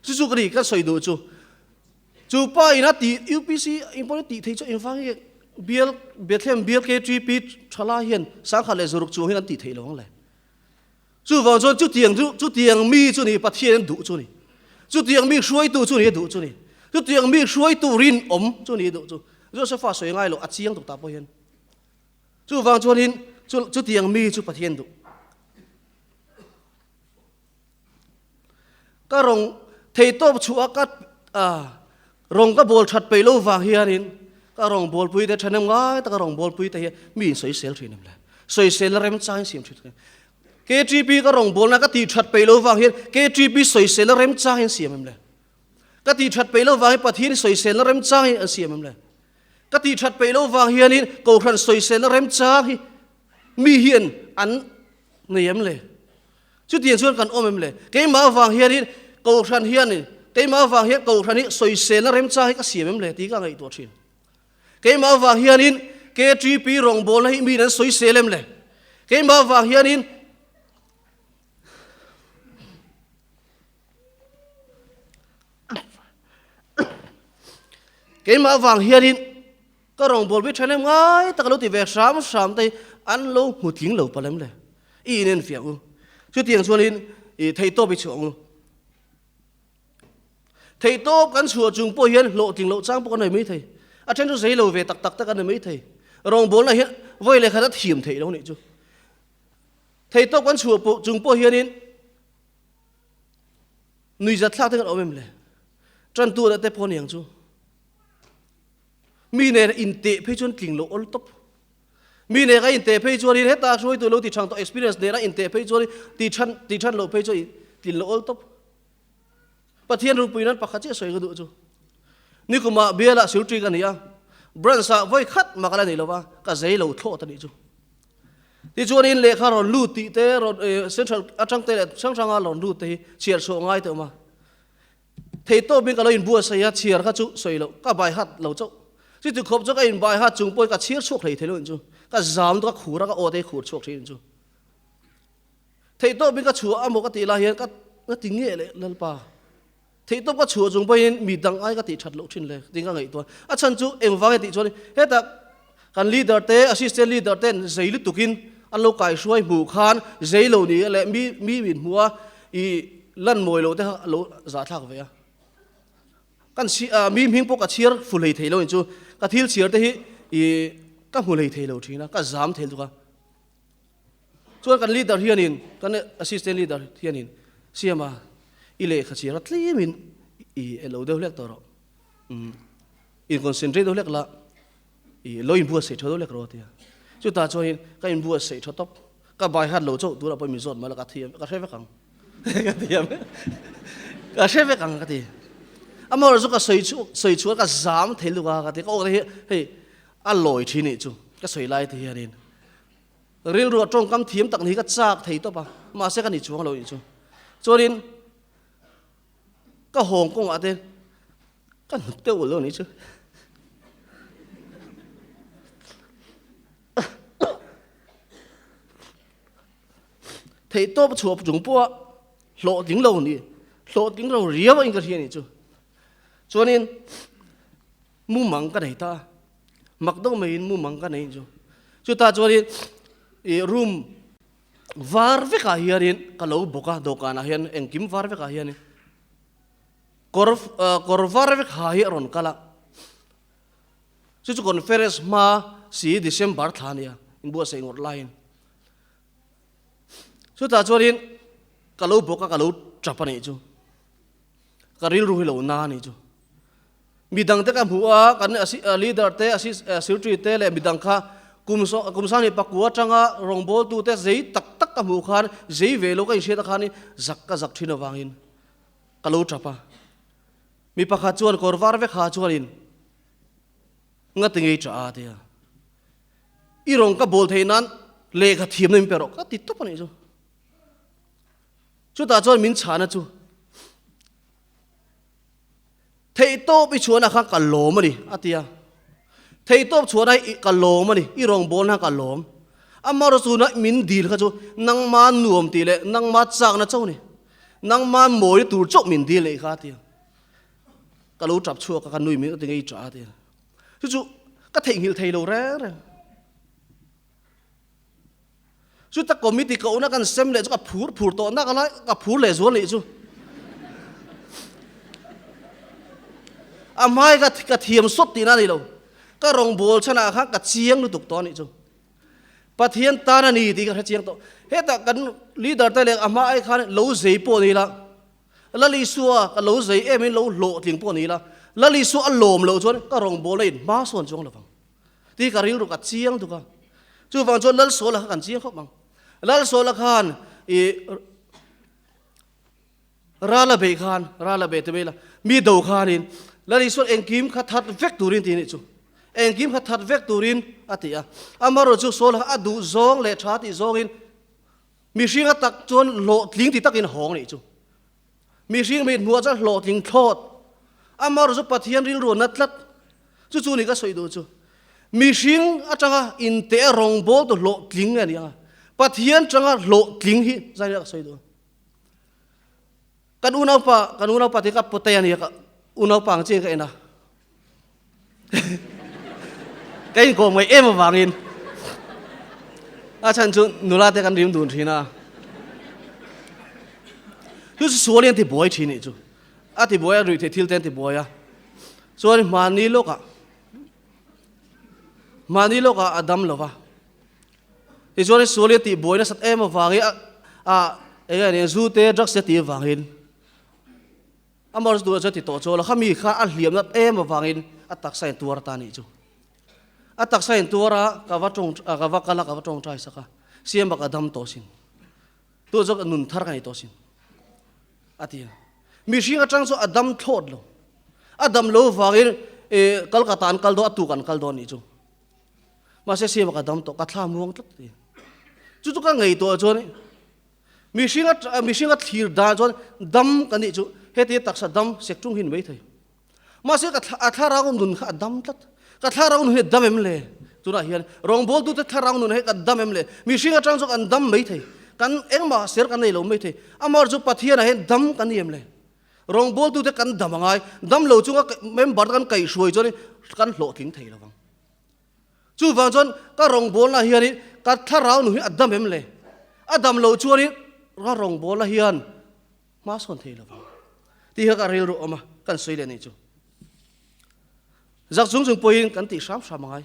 Chu chu ka ni ka sawi duh chu. Chu pa in a tih UPC in pawh in tih thei chu engvang nge bial Bethlehem bial KTP thala hian sangkhat leh zuruk chuang hian an tih theih lo ang le. Chuvang chuan chutiang chu chutiang mi chu ni Pathian an duh chu ni. Chutiang mi hruaitu chu ni a duh chu ni. Chutiang mi hruaitu rinawm chu ni a duh chu. Josefa sawi ngai lo a chiang tuk ta pawh hian. Chuvang chuanin chu chutiang mi chu Pathian duh. Ka rawng thei tawp chhuah ka rawng ka bawl that peih lo vang hianin ka rawng bawlpui te thahnem ngai taka rawng bawlpui te hi mi in sawisel thin em le. Sawisel na remchang in siam thin. KTP ka rawng bawlna ka tih that peih lo vang hian KTP sawisel na remchang in siam em le. Ka tih that peih lo vang hian Pathian sawisel na remchang in an siam em le. Ka tih that peih lo vang hianin Kohhran sawisel na remchang hi mi hian an nei em le. Chutiang chuan kan awm em le? Keimah avang hianin Kohhran hianin keimah avang hian Kohhran hi sawiselna remchang hi ka siam em le tih ka ngaihtuah thin. Keimah avang hianin KTP rawngbawlna hi miin an sawisel em le? Keimah avang hianin Keimah avang hianin Ka rawngbâwl bik ṭhahnem ngai tak a lo ti ve hram hram te hi an lo hmu tling lo palh em le? I inenfiah ang u. Chutiang chuanin i theihtawp i chhuah ang u. Theihtawp kan chhuah chung pawh hian hlawhtling loh chang pawh kan nei mai thei. A ṭhen chu zei lo ve tak tak tak an ni mai thei. Rawngbâwlna hian vawi leh khat a thiam theih lo nih chu. Theihtawp kan chhuah pawh chung pawh hianin nuihzatthlak te kan awm em le? Ṭantu te pawh a ni ang chu. Mi nen inteh phei chuan tling loh awl tawp. Mi nen a inteh phei chuanin heta hruaitu lo ti thang tawh experience nen a inteh phei chuanin ti than ti than loh phei chuan tlin loh awl tawp. Pathian rupui nan pakhat chiah sawi ka duh chu. Nikumah bialah silṭi ka ni a, branch ah vawi khat mah ka la nei lova, ka zei lo thlawt a nih chu. Tichuanin lehkha rawn lut tih te rawn central atang te leh hrang hranga rawn lut te hi chhiar chhuah ngai te awm a. Theihtawpin ka lo inbuatsaih a, chhiar kha chu sawi loh, ka bai hat lo chauh. Chuti khawp chu ka inbai hat chung pawhin ka chhiar chhuak hlei thei lo in chu. Ka zam chu ka khur a, ka aw te hi khur chhuak thin in chu. Theihtawpin ka chhuah a maw ka tih lai hian ka ka ti nge leh Lalpa. Theihtawp ka chhuah chung pawhin mi dang ai ka tih that loh thin le tiin ka ngaihtuah. A chhan chu engvang e tih chuan hetah kan leader te, assistant leader ten zei lutukin an lo kaihruai hmuh khan zei lo ni leh mi mi min hmuh a i lan mawi lo te kha a lo zahthlak ve a. Kan si mi hming pawh ka chhiar fu hlei thei lo in chu ka thil chhiar te hi i ka hmu hlei thei lo thin a, ka zam thei lutuk a. Chuan kan leader hianin, kan assistant leader hianin Siama i lehkha chhiar a tlemin i elo deuh hlek tawh rawh, umm in concentrate deuh hlek la, i lo inbuatsaih tha deuh hlek rawh a ti a. Chutah chuanin ka inbuatsaih tha tawp, ka bai hat lo chauh tunah pawh min zawt mai la ka thiam, ka hre vek ang ka ti a, ka hre vek ang ka ti. Amaherawhchu ka sawi chu sawi chhuah ka zam thei lutuk a ka ti, ka awk te hi hei a lawi thin nih chu ka sawi lai te hianin. Rilru a tawngkam thiam tak ni hi ka chak thei tawp a, mahse ka ni chuang lo nih chu. Chuanin ka hawng kawngah te ka hnuk deuh ulh lo nih chu. Theih tawp chhuah chung pawha hlawhtling lo ni, hlawhtling lo riau a in ka hria nih chu. Chuanin mumang ka nei ta a, mak deuh maiin mumang ka nei chu. Chutah chuanin ih room var vekah hianin ka lo bawk a, dawhkanah hian engkim var vekah hianin kawr kawr var vek ha hi a rawn kal a. Chu chu conference hma si December thla a nia, inbuatsaih ngawt laiin. Chutah chuanin ka lo bawk a, ka lo tap a nih chu. Ka rilru hi lo na a nih chu. Midang te ka hmu a, kan leader te, secretary te leh midang kha kum kum sang leh pakua atanga rawngbawltu te zei tak tak ka hmuh khan zei ve lo ka inhriat a khan zak ka zak thin avangin ka lo tap a. Mi pakhat chuan kawr var vek ha chuanin nga ti ngei tah a tia. I rawng ka bawl theih nan lehkha thiamna min pe rawh ka ti tawp a nih chu. Chutah chuan min chhana chu Theihtawp i chhuahna kha ka lawm a ni, a ti a. Theihtawp chhuahna hi ka lawm a ni, i rawngbawlna kha ka lawm. Amaherawhchu min dil kha chu nangma nuam tih leh nangma chakna chauh a ni. Nangma mawi tur chauh min dil neih kha, a ti a. Ka lo tap chhuak a, ka nui min ti ngei tah a ti a. Chu chu ka theihnghilh thei lo reng reng. Chuta committee kohna kan sem leh chu ka phur phur tawh nak alai, ka phur leh zual nih chu. A hmai ka ka thiam sawt tihna a ni lo. Ka rawngbâwl chhanah khan ka chiang lutuk tawh a nih chu. Pathian tan a ni tih ka hre chiang tawh. Hetah kan leader te leh a hma ai khan lo zei pawh ni ila, Lal Isua ka lo zei em in lo hlawhtling pawh ni ila, Lal Isua a lawm loh chuan ka rawngbâwl a inhma sawn chuang lovang. Ti ka rilru ka chiang tuk a. Chuvang chuan Lalsawla kha kan chiang khawp ang. Lalsawla khan i rala bei khan, rala bei te mai la, mi do khanin Lal Isuan engkim kha that vek turin ti nih chu. Engkim kha that vek turin a ti a. Amaherawhchu chu Sawla kha a duh zawng leh tha tih zawngin mihring a tak chuan hlawhtling ti takin hawng nih chu. Mihring mit hmuh ah chuan hlawhtling thlawt. Amaherawhchu chu Pathian rilru a na tlat. Chu chu ni ka sawi duh chu. Mihring atanga inteh a rawngbâwl tu hlawhtling nge a ni ang a? Pathian tanga hlawhtling hi zai nia ka sawi duh a. Kan unaupa, kan unaupa te ka pawte a ni a, ka unaupa ang chiin ka en a. Ka inkawm ngaih em avangin a chhan chu nula te kan rim dun thin a. Chu chu sual hi an ti buai thin nih chu. A ti buai a, ruih theih thil te an ti buai a. Chuan hmani lawkah hmani lawkah a dam lo va. Tichuan sual hi a tih buai nasat em avangin a a eng nge zu te drugs te a tih avangin Amor duh chu a ti tawh chu lo, khami kha a hliam nat em avangin a taksa in tuar ta nih chu. A taksa in tuar a, ka va tawng ka va kal a, ka va tawngtai sak a, siam bak a dam tawh sin. Tu chu nun thar ka nei tawh sin. A ti a. Mihring atang chu a dam thlawt lo. A dam lo vangin e Kolkata an kal dawn, a tuk an kal dawn nih chu. Mahse siam bak a dam tawh, ka thla muang tlat ti. Chu chu ka ngei tawh chuan Mihring a mihring a thlir dan chuan dam kan nih chu heti taksa dam sek tung hi ni mai thei. Mahse ka a thlarau nun kha a dam tlat. Ka thlarau nun hi a dam em le? Tunah hian rawngbawltute thlarau nun hi ka dam em le? Mihring atang chuan kan dam mai thei. Kan engmah ser kan nei lo mai thei. Amaherawhchu chu Pathianah hian dam kan ni em le? Rawngbawltute kan dam a ngai. Dam lo chunga member te kan kaihhruai chuan kan hlawhtling thei lo vang. Chuvang chuan ka rawngbawlna hianin ka thlarau nu hi a dam em le? A dam loh chuanin ka rawngbawlna hian hma sawn thei lo vang. Tih kha ka rilru awm a, kan sawi leh nih chu. Zak chung chung pawhin kan tih hram hram a ngai.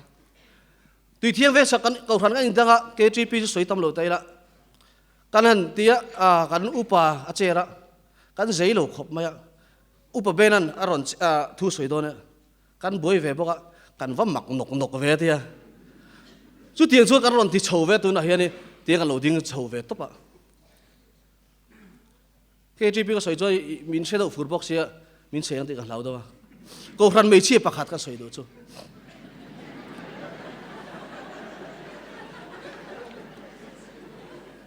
Tui thiang ve sak kan kohhran kan indang a, KTP chu sawi tam lo ta ila. Kan han ti a, kan upa a chair a, kan zei lo khawp mai a. Upa Benan a rawn thu sawi dawn e, kan buai ve bawk a, kan va mak nawk nawk ve a tia. Chutiang chuan kan rawn ti chho ve tunah hian i tiang kan lo ding chho ve tawp a. KTP ka sawi chuan min hre deuh fur bawk sia, min chheng tih ka hlau deuh a. Kohhran hmeichhia pakhat ka sawi duh chu.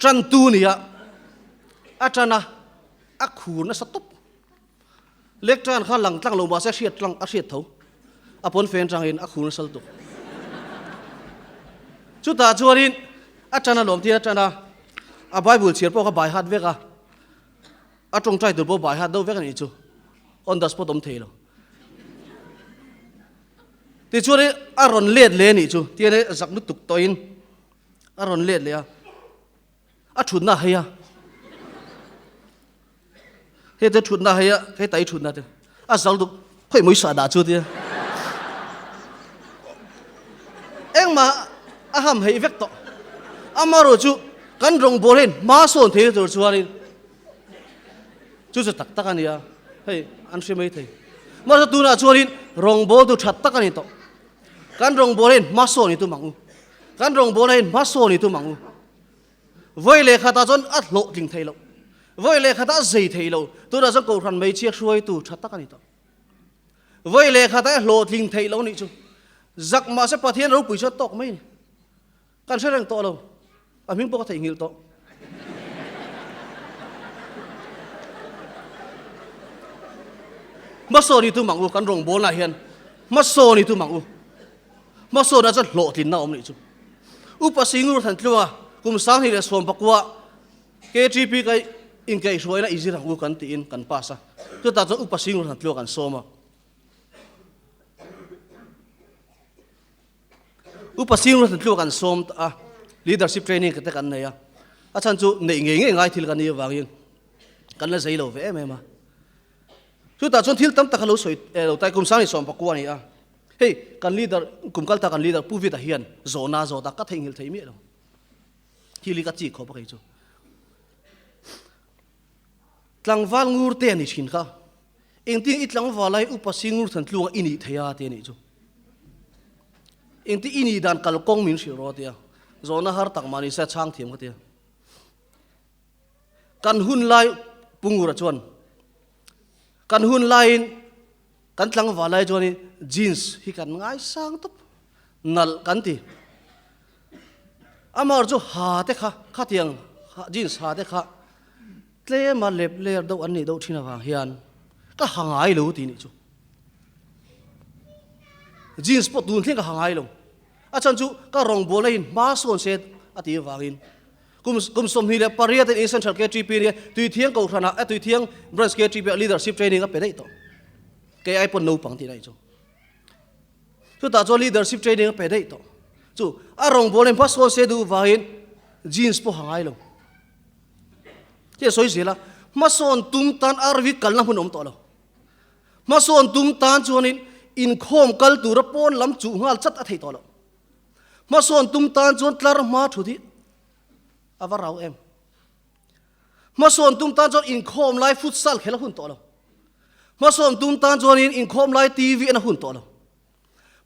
Tantu nia, a tan a, a khur nasa tawp. Lek tan kha lang tlang lo mahse a hriat tlang a hriat tho. A pawn fen tangin a khur nasa lutuk. Chutah chuanin a tan a lawm tir a tan a, a Bible chhiar pawh kha bai hat vek a, a tawngtai tur pawh bai hat deuh vek a nih chu. On the spot awm thei lo. Tichuanin a rawn let leh a nih chu. Tian zak lutuk tawhin a rawn let leh a. A thutna hei a. Hei te thutna hei a, hei tai thutna te. A zal duk khoi mui sa dah chu tia. Engmah a ham hei vek tawh. Amarawh chu kan rawngbawl hian hma sawn thei tur chuanin chu chu tak tak a nia, hei an hre mai thei. Mahse tunah chuanin rawngbawl tu that tak a ni tawh. Kan rawngbawl hian hma sawn i tum ang u. Kan rawngbawl hian hma sawn i tum ang u. Vawi leh khatah chuan a hlawhtling thei lo. Vawi leh khatah a zei thei lo. Tunah chuan Kohhran hmeichhia hruaitu tha tak a ni tawh. Vawi leh khatah a hlawhtling thei lo nih chu. Zak mahse Pathian ropui chu a tawk mai a ni. Kan hre reng tawh lo. A hming pawh ka theihnghilh tawh. Hmasawn i tum ang u, kan rawngbawlnaah hian hmasawn i tum ang u. Hmasawnah chuan hlawhtlinna a awm nih chu. Upa Singur Thantlunga kum 2019 KTP ka inkaihhruaina i zir ang u kan tiin kan pass a. Chutah chuan Upa Singur Thantlunga kan sawm a. Upa Singur Thantlunga kan sawm a, leadership training te kan nei a. A chhan chu neih ngei ngei ngai thil kan nih avangin kan la zei lo ve em em a. Chutah chuan thil tam tak a lo sawi lo tai kum 2019 a ni a. Hei, kan leader, kum kal ta kan leader Pu Vita hian zawhna zawh tak ka theihnghilh thei miah lo. Thil hi ka chik khawp a kei chu. Tlangval ngur te a ni thin kha. Engtin i tlangval ai upa si ngur than tlunga i nih thei a ti a nih chu. Engtin i nih dan kalkawng min hrilh rawh a ti a. Zawhna har tak mah ni se a chhang thiam ka ti a. Kan hun lai Pu Ngura chuan kan hun laiin Kan tlangval lai chuanin jeans hi kan ngaisang tawp, nalh kan ti. Amah chu ha te kha, khatiang jeans ha te kha tlema lep ler deuh an nih deuh thin avang hian ka ha ngai lo tih nih chu. Jeans pawh tun thleng ka ha ngai lo. A chhan chu ka rawngbawl a inhma sawn se a tih avangin. Kum kum 28 in Central KTP nia Tuithiang Kohhranah a Tuithiang Branch KTP ah Leadership Training a pe daih tawh. Kei ai pawn naupang tih daih chu. Chutah chuan Leadership Training a pe daih tawh. Chu a rawngbâwl in hmasawn se duh vangin jeans pawh ha ngai lo. Hei a sawi zel a, hmasawn tum tan RV kalna hmun a awm tawh lo. Hmasawn tum tan chuanin inkhawm kal tura pawn lam chuh nghal chat a theih tawh lo. Hmasawn tum tan chuan tlar hma thut hi a va rau em. Hmasawn tum tan chuan inkhawm lai futsal khel a hun tawh lo. Hmasawn tum tan chuanin inkhawm lai TV en a hun tawh lo.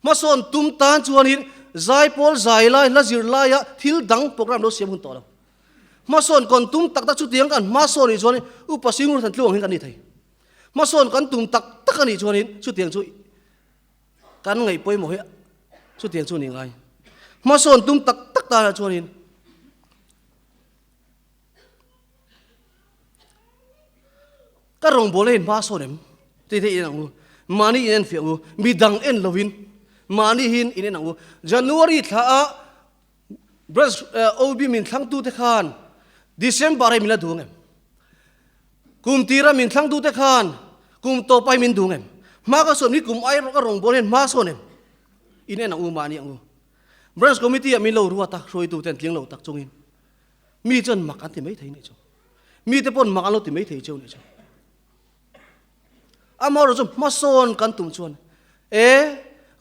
Hmasawn tum tan chuanin zaipawl zai lai hla zir laia thil dang program lo siam hun tawh lo. Hmasawn kawn tum tak tak chutiang kan hmasawn nih chuanin Upa Singur Thantluang hin kan ni thei. Hmasawn kan tum tak tak a nih chuanin chutiang chu Kan ngaih pawimawh hi chutiang chu a ni ngai. Hmasawn tum tak tak tanah chuanin ka rawngbâwl a inhmasawn em tih te in en ang u. Mahni in enfiah ang u. Midang en lovin mahni hi in en ang u. January thla a Branch OB min thlangtute khan December hi min la duh ang em? Kum tira min thlangtute khan kum tawp ai min duh ang em? Hma ka sawn hi kum ai ka rawngbâwl hian hma sawn em? In en ang u mahni ang u. Branch Committee ah min lo ruat a, hruaitute an tling lo tak chungin mi chuan mak an ti mai thei nih chu. Mite pawn mak an lo ti mai thei cheu nih chu. Amaherawhchu hmasawn kan tum chuan e.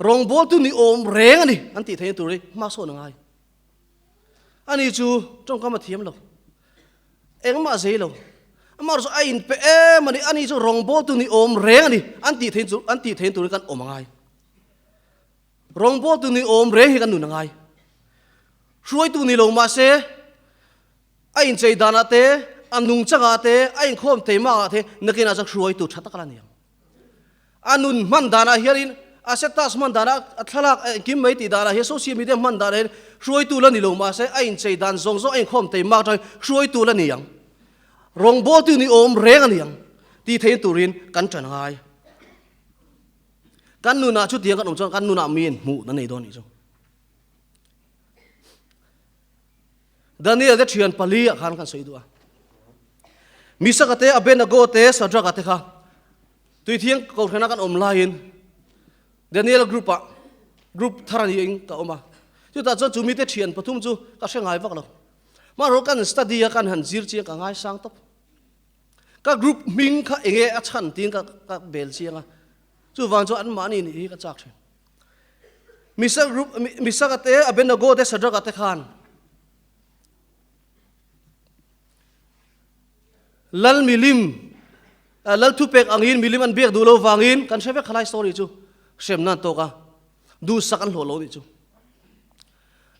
Rawngbawltu ni awm reng a ni an tih theihna tur hi hma sawn a ngai. Ani chu tawngkam a thiam lo. Engmah zei lo. Amaherawhchu a inpe em a ni. Ani chu rawngbawltu ni awm reng a ni an tih theihna tur an tih theihna turin kan awm a ngai. Rawngbawltu ni awm reng hi kan nun a ngai. Hruaitu ni lo mahse a inchei danah te, a nungchangah te, a inkhawm teimakah te nakinah chuan hruaitu tha tak a la ni ang. A nun hman danah hianin a status hman danah a thlalak a engkim mai tih danah hian social media hman danah hian hruaitu la ni lo mahse a inchei dan zawng zawng a inkhawm tei mak atangin hruaitu la ni ang. Rawngbawltu ni awm reng a ni ang tih theihna turin kan tan ngai. Kan nunah chutiang kan awm chuan kan nunah miin hmuh na nei dawn nih chu. Daniel te thian pali ah khan kan sawi duh a. Misaka te, Abednego te, Shadrach-a te kha Tuithiang Kohhrana kan awm laiin Daniel group ah group thar a niin ka awm a. Chutah chuan chu mite thian pathum chu ka hre ngai vak lo. Mahrawh kan study a kan han zir chiang ka ngaisang tawp. Ka group hming kha enge a chhan tiin ka ka bel chiang a. Chuvang chuan anmahni nih hi ka chak thin. Misak group Misaka te, Abednego te, Shadrach-a te khan Lal milim, Lal thupek angin milim an biak duh lo vangin kan hre vek khalai story chu hremna an tawk a, duhsak an hlawh lo nih chu.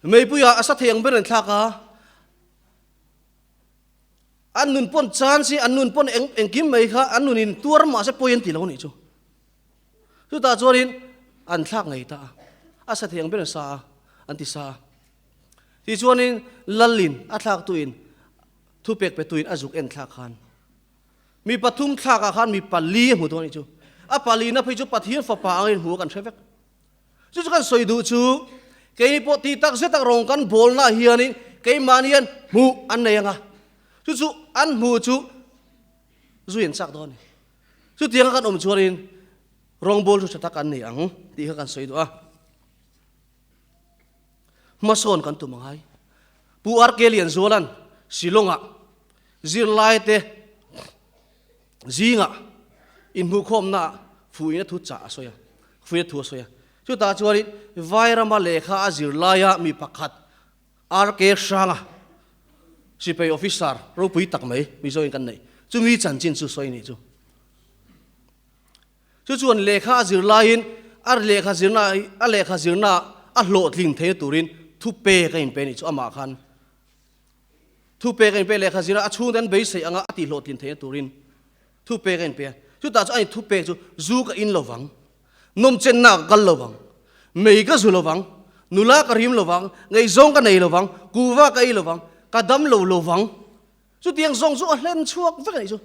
Meipuia a sa thei ang ber an thlak a, an nun pawn chance hi an nun pawn eng engkim mai kha an nun in tuar mahse pawi an ti lo nih chu. Chutah chuanin an thlak ngei ta a, a sa thei ang ber an sa a, an ti sa a. Tichuanin Lalin a thlaktuin thupek petuin a zuk en thlak khan mi pathum thlakah khan mi pali a hmu dawn a nih chu. A palina phei chu Pathian fapa angin hmu a kan hre vek. Chu chu kan sawi duh chu keini pawh ti tak zet tak rawng kan bawlnaah hianin keimahni hian hmuh an nei ang a, chu chu an hmuh chu zui an chak dawn a ni. Chutianga kan awm chuanin rawngbawl chu tha tak an nei ang tih kha kan sawi duh a. Hmasawn kan tum angai. Pu RK Lianzuala'n Shillong-ah zirlaite zingah inhmuhkhawmnaah fuihna thu chah a sawi a, fuihna thu a sawi a. Chutah chuanin Vairama lehkha a zirlaia mi pakhat RK Hranga sipai officer ropui tak mai Mizoin kan neih chumi chanchin chu sawi nih chu. Chu chuan lehkha a zir laiin a lehkha zirna a lehkha zirna a hlawhtlin theihna turin thupek a inpe a nih chu amah khan thupek a inpe lehkha zirna a chhungte an beisei anga a tihhlawhtlin theihna turin thupek a inpe a. Chutah chu a thupek chu zu ka in lovang, nawmchenna ka kal lovang, mei ka zu lovang, nula ka rim lovang, ngaihzawng ka nei lovang, kuva ka ei lovang, ka dam lo lovang. Chutiang zawng chu a hlen chhuak vek a nih chu.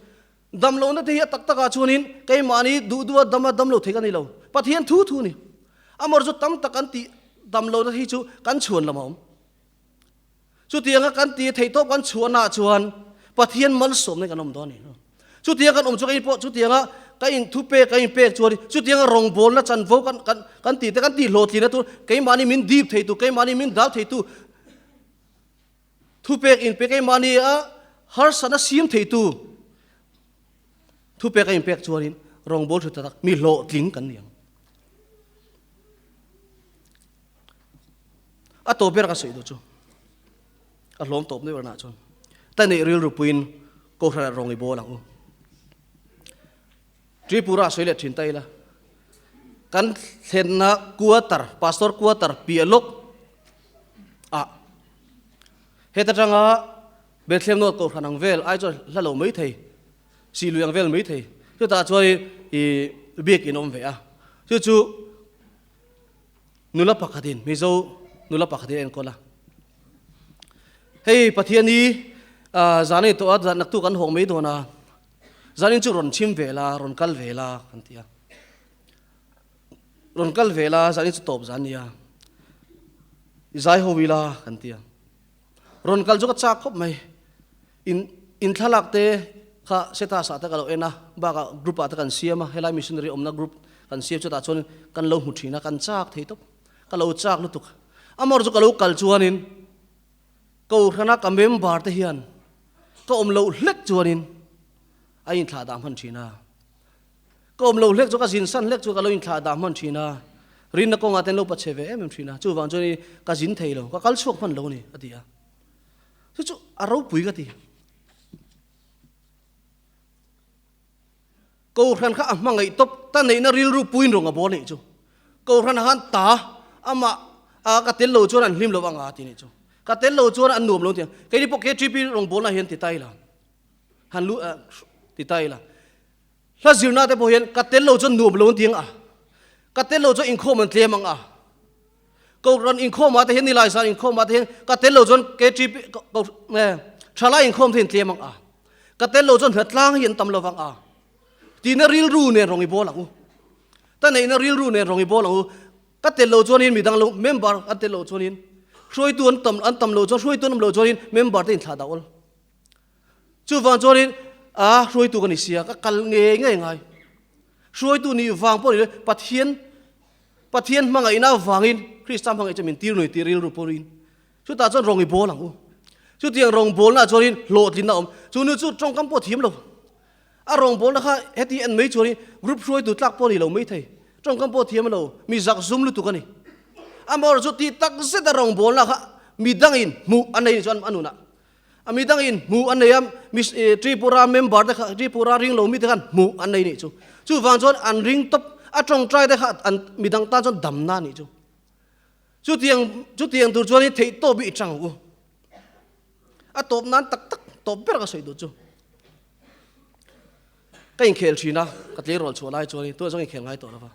Damlohna te hi a tak takah chuanin keimahni duh duha dama damlo thei ka ni lo. Pathian thu thu a ni. Amawr chu tam tak kan tih damlohna hi chu kan chhuan lam a awm. Chutianga kan tih theihtawp kan chhuahnaah chuan Pathian malsawmna kan awm dawn a ni. Chutianga kan awm chu kei pawh chutianga ka in thupek ka inpek chuan chutianga rawngbawlna chanvo kan kan kan tih te kan tih hlawhtlinna tur keimahni min dip theitu keimahni min dal theitu Thupek inpe keimahni a harsatna siam theitu thupek a inpek chuanin rawngbâwl ṭha tak mi hlawhtling kan ni ang. A tawp ber ka sawi duh chu a hlawm tawp mai berna chuan ta neih rilru puiin Kohhranah rawng i bawl ang u. Tripura sawi leh thin ta ila kan thlenna quarter, pastor quarter piah lawk ah heta tanga Bethlehem North Kohhran ang vel ai chuan hla lo mai thei, sih lui ang vel mai thei. Chutah chuan i biak in awm ve a, chu chu nula pakhatin Mizo nula pakhatin a enkawl a. Hei Pathian hi zan a ni tawh a, zan naktuk an hawk mai dawn a, zanin chu rawn chhim ve la, rawn kal ve la kan ti a. Rawn kal ve la, zanin chu tawp zan nia, i zai ho ila kan ti a. Rawn kal chu ka chak khawp mai. In in thlalak te kha status ah te ka lo en a, bakah group ah te kan siam a, helai missionary awmna group kan siam chutah chuan kan lo hmu thin a, kan chak thei tawp. Ka lo chak lutuk. Amawr chu ka lo kal chuanin Kohhrana ka member te hian ka awm loh hlek chuanin a inthlah dah hman thin a. Ka awm lo hlek chu ka zin san hlek chu ka lo inthlah dah hman thin a. Rinna kawngah te an lo pachhe ve em em thin a, chuvang chuan i ka zin thei lo, ka kal chhuak hman lo a ni, a ti a. Chu chu a ropui ka ti. Kohhran kha a hmangaih tawp, ta neihna rilru puin rawng a bawl anih chu. Kohhran ah khan ta amah a ka tel lo chuan an hlim lo anga ti anih chu. Ka tel lo chuan an nuam lo ti ang. Keini pawh KTP rawngbawlna hian ti ta ila. Han lu ti ta ila. Hla zirna te pawh hian ka tel lo chuan nuam lo an ti ang a. Ka tel lo chuan inkhawm an tlem ang a. Kohhran inkhawm ah te hian nilai zan inkhawm ah te hian ka tel lo chuan KTP thalai inkhawm te hian tlem ang a. Ka tel lo chuan hnatlang hi an tam lo vang a. Tina rilru nen rawng i bawl ang u. Ta neihna rilru nen rawng i bawl ang u. Ka tel lo chuanin midang lo member an tel lo chuanin hruaitu an tam an tam lo chuan hruaitu an awm lo chuanin member te inthlah dah awl. Chuvang chuanin a hruaitu ka ni sia ka kal ngei ngei ngai. Hruaitu nih vang pawh ni lo Pathian Pathian hmangaihna avangin Krista hmangaih chu min tir nui tih rilru pawhin chutah chuan rawng i bawl ang u. Chutiang rawng bawlna chuanin hlawhtlinna a awm. Chu nu chu tawngkam pawh thiam lo. A rawng bawlna kha heti en mai chuanin group hruaitu tlak pawh a ni lo maithei. Tawngkam pawh thiam lo, mi zak zum lutuk a ni. Amaherawhchu tih tak zeta rawng bawlna kha midangin hmuh a nei chuan a nunah A mi dangin hmuh an nei a, mi Tripura member te kha, Tripura ring lo mite khan hmuh an nei nih chu. Chuvang chuan an ring tawp, a tawngtai te kha an mi dang tan chuan damna a nih chu. Chutiang chutiang tur chuan theih tawp hi i chang ang u. A tawp nan tak tak tawp ber ka sawi duh chu. Ka inkhel thin a, ka tleirawl chhuah lai chuan tunah chuan ka inkhel ngai tawh lo va.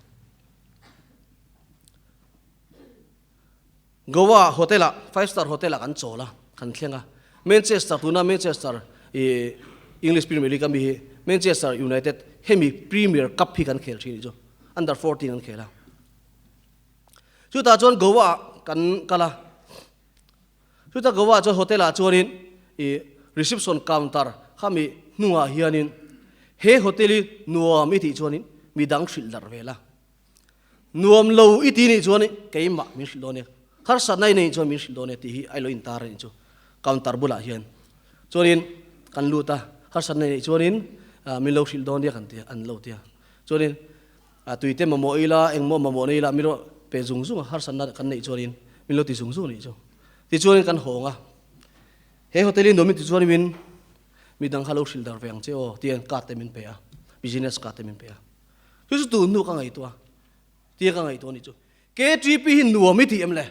Goa hotel ah, five star hotel ah kan chawl a, kan thleng a. Manchester, tuna Manchester i English Premier League ami hi Manchester United hemi Premier Cup hi kan khel thin chu, under 14 an khel a. Chutah chuan Goa ah kan kal a. Chutah Goa ah chuan hotel ah chuanin i reception counter khami hnungah hianin he hotel hi nuam i tih chuanin midang hrilh darh vel a. Nuam lo i ti nih chuan keimah min hrilh dawn e, harsatna i neih chuan min hrilh dawn e tih hi a lo intar a nih chu counter bulah hian. Chuanin kan lut a, harsatna i neih chuanin min lo hrilh dawn nia kan ti a, an lo ti a. Chuanin tuite mamawh ila, engmaw mamawh na ila min rawn pe zung zung a, harsatna kan neih chuanin min lo ti zung zung a nih chu. Tichuanin kan hawng a, he hotel hi nuam i ti chuan min midang kha lo hrilh dar ve ang che aw tiin card te min pe a, business card te min pe a. Chu chu tun hnu ka ngaihtuah a, tia ka ngaihtuah a nih chu. KTP hi nuam i ti em le?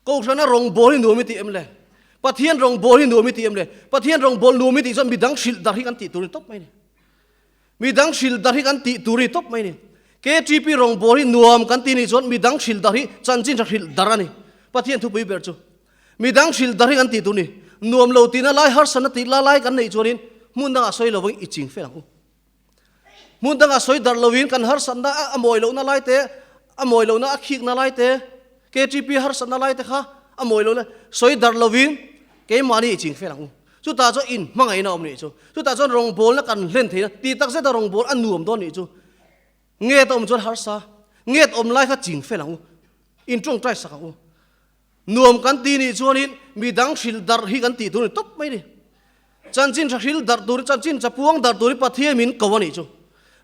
Kohhrana rawngbâwl hi nuam i ti em le? Pathian rawngbâwl hi nuam i ti em le? Pathian rawngbâwl nuam i tih chuan midang hrilh darh hi kan tih tur a ni tawp mai ni. Midang hrilh darh hi kan tih tur a ni tawp mai ni. KTP rawngbâwl hi nuam kan ti nih chuan midang hrilh darh hi chanchin tha hrilh darh a ni. Pathian thupui ber chu. Midang hrilh darh hi kan tih tur a ni. Nuam lo tihna lai, harsatna tihna lai kan neih chuanin hmun dangah sawi lovin i ching fel ang u. Hmun dangah sawi darh loin kan harsatna a mawi lohna lai te, a mawi lohna a khikna lai te, KTP harsatna lai te kha a mawi lohna sawi darh loin keimahni i ching fel ang u. Chutah chuan in hmangaihna a awm nih chu. Chutah chuan rawngbawlna kan hlen theihna, tih tak zeta rawngbâwl a nuam dawn nih chu. Nget a awm chuan harsa, nget awm lai kha ching fel ang u. In tawngtai sak ang u. Nuam kan ti nih chuanin midang hrilh darh hi kan tih tur a ni tawp mai ni. Chanchin tha hrilh darh tur, chanchin tha puang darh tur hi Pathian min ko a nih chu.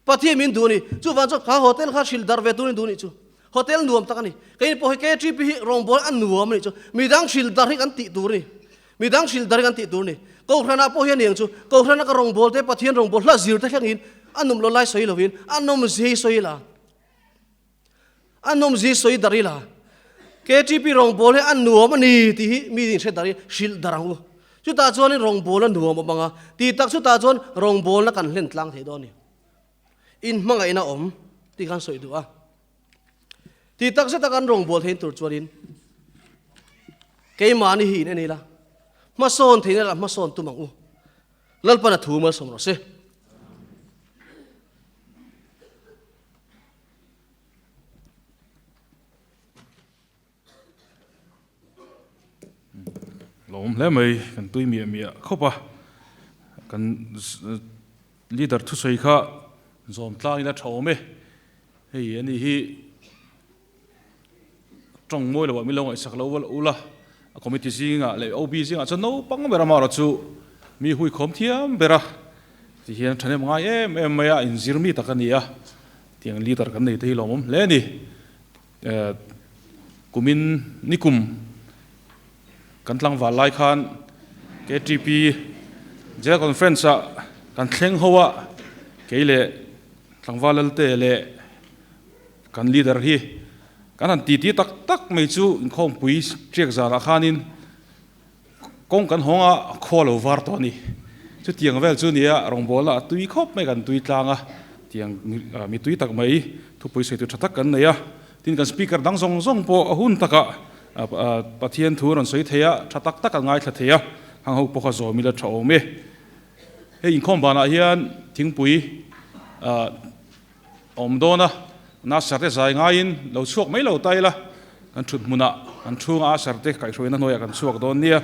Pathian min duh a ni. Chuvang chuan kha hotel kha hrilh darh ve tur in duh a nih chu. Hotel nuam tak a ni. Keini pawh hi KTP hi rawngbâwl a nuam a nih chu. Midang hrilh darh hi kan tih tur a ni. Midang hrilh darh hi kan tih tur a ni. Kohhranah pawh hian eng chu, Kohhrana ka rawngbâwl te, Pathian rawngbâwl hla zir te thlengin a nawm lo lai sawi lovin a nawmzia hi sawi la. A nawmzi sawi darh ila, KTP rawngbâwl hi a nuam a ni tih hi mi in hre darh i hrilh darh ang u. Chutah chuanin rawngbâwl a nuam awm ang a, tih tak chutah chuan rawngbâwlna kan hlen tlang thei dawn a ni. In hmangaihna awm tih khan sawi duh a. Tih tak zeta kan rawngbâwl theih tur chuanin keimahni hi in en ila, hmasawn theihna lah hmasawn tum ang u. Lalpan a thu malsawm rawh se. Lawm hle mai kan tui miah miah khawp a, kan leader thusawi kha zawm tlang ila tha awm e, hei ani hi tawng mawi loh ah min lo ngaihsak lo ula, a committee zingah leh OB zingah chuan naupang ber amaherawh chu mi huikhawm thiam ber a, ti hian thahnem ngai em em mai a, inzir mi tak a ni a, tiang leader kan nei te hi lawmawm hle a ni. Kumin nikum kan tlangval lai khan KTP General Conference ah kan thleng ho a, kei leh tlangval Lalte leh kan leader hi kan han titi tak tak mai chu inkhawmpui tiak zanah khanin Kawng kan hawng a, khua lo var tawh a ni. Chutiang vel chu nia rawngbawlna a tui khawp mai kan tui tlang a, tiang mi tui tak mai thupui sawi tur tha tak kan nei a. Tin kan speaker dang zawng zawng pawh a hun takah Pathian thu rawn sawi thei a, tha tak tak an ngaithla thei a, hang ho pawh kha zawm ila tha awm e. Hei inkhawm banah hian thingpui awm dawn a, Nasar te zai ngaiin lo chhuak mai lo ta ila, kan thut hmunah kan chhunga Asar te kaihhruaina hnuaiah kan chhuak dawn nia.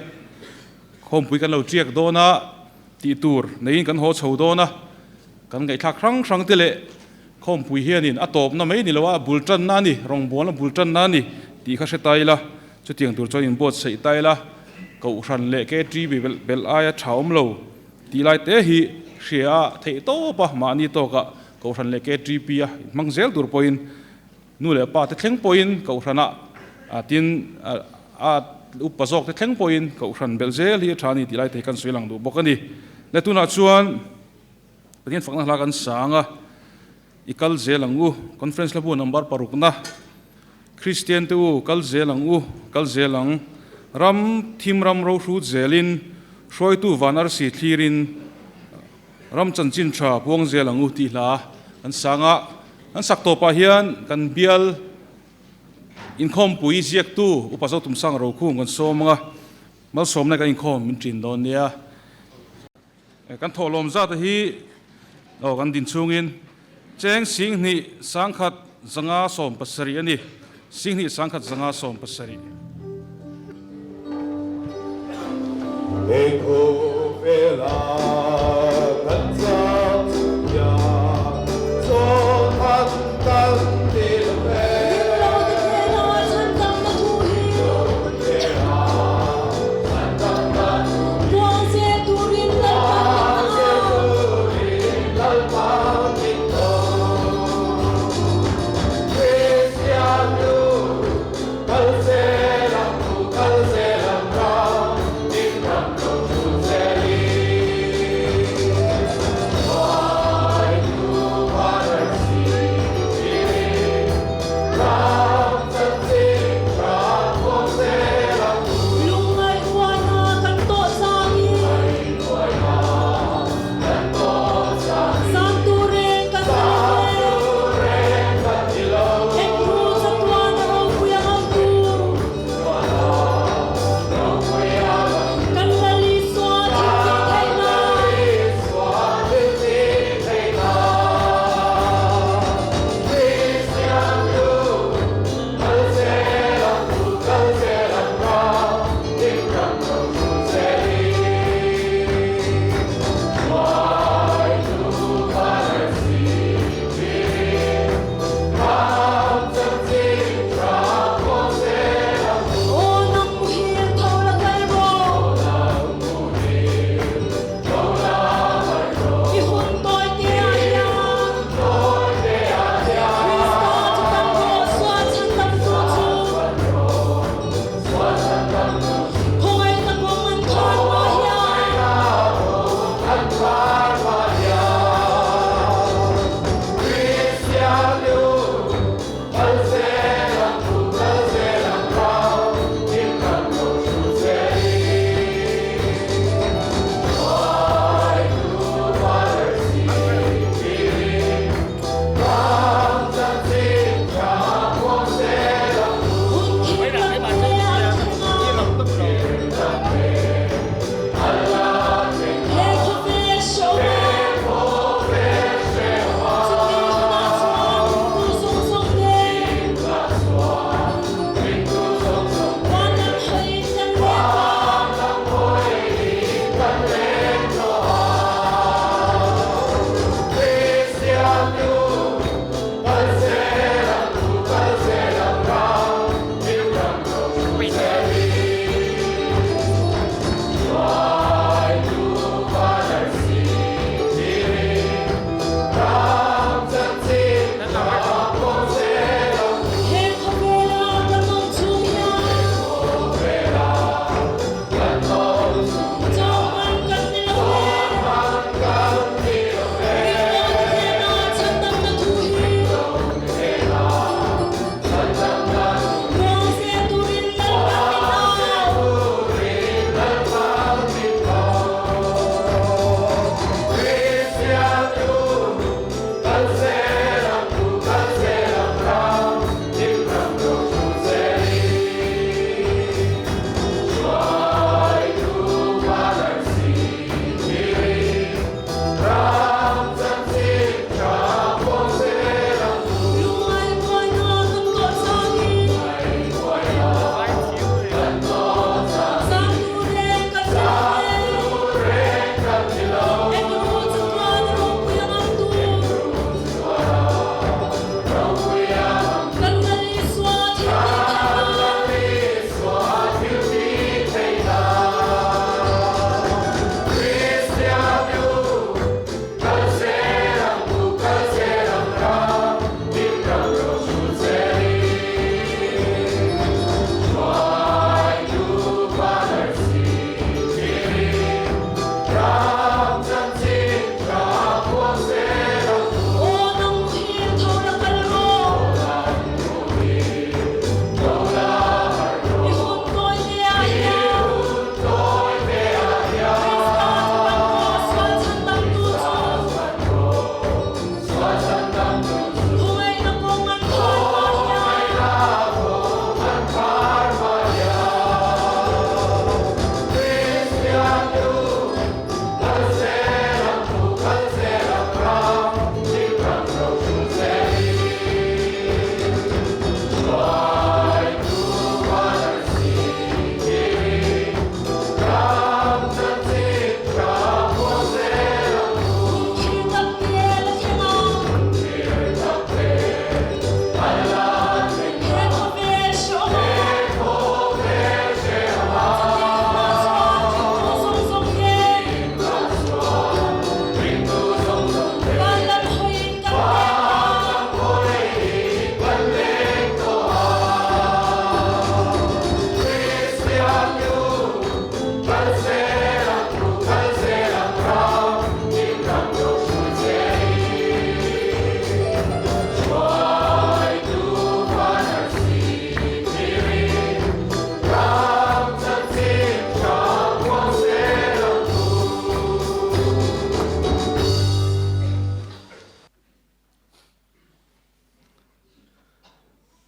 Khawmpui kan lo tiak dawn a, tih tur neiin kan haw chho dawn a, kan ngaihthlak hrang hrang te leh khawmpui hianin a tawpna mai ni lo a, bul tanna a ni, rawngbawlna bul tanna a ni tih kha hre ta ila, chutiang tur chuan inbuatsaih ta ila, Kohhran leh KTB belh aia tha awm lo tih lai te hi hria a theih tawp a, mahni tawkah Kohhran leh KTP a inhmang zel tur pawhin nu leh pa te thleng pawhin Kohhranah tin a upa zawk te thleng pawhin Kohhran belh zel hi a tha a ni tih lai te hi kan sawi lang duh bawk a ni. Le tunah chuan Pathian fakna hla kan sang a, i kal zel ang u, Conference hlabu number parukna, Kristian te u kal zel ang u, kal zel ang, ram thim ram ro hrut zelin, hruaitu van arsi thlirin, Ram chanchin tha puang zel ang u tih hla kan sang a, kan sak tawpah hian kan bial inkhawmpui ziaktu Upa Zotumsang Rokhum kan sawm ang a, malsawmna kan inkhawm min ṭin dawn nia. Kan thawhlawm zat hi aw kan din chhungin cheng 10 1 570 a ni, 10 1 570. He khawvela kan chang hian chawlhkhat kan ni lo ve.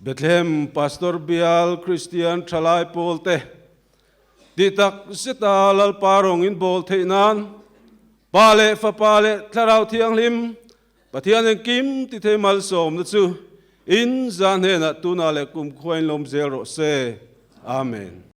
Bethlehem Pastor Bial Kristian Thalai Pawlte tih tak zeta Lalpa rawng in bawl theih nan Pa leh Fapa leh Thlarau Thianghlim Pathian engkim ti thei malsawmna chu in za hnenah tunah leh kumkhua in lawm zel rawh se. Amen.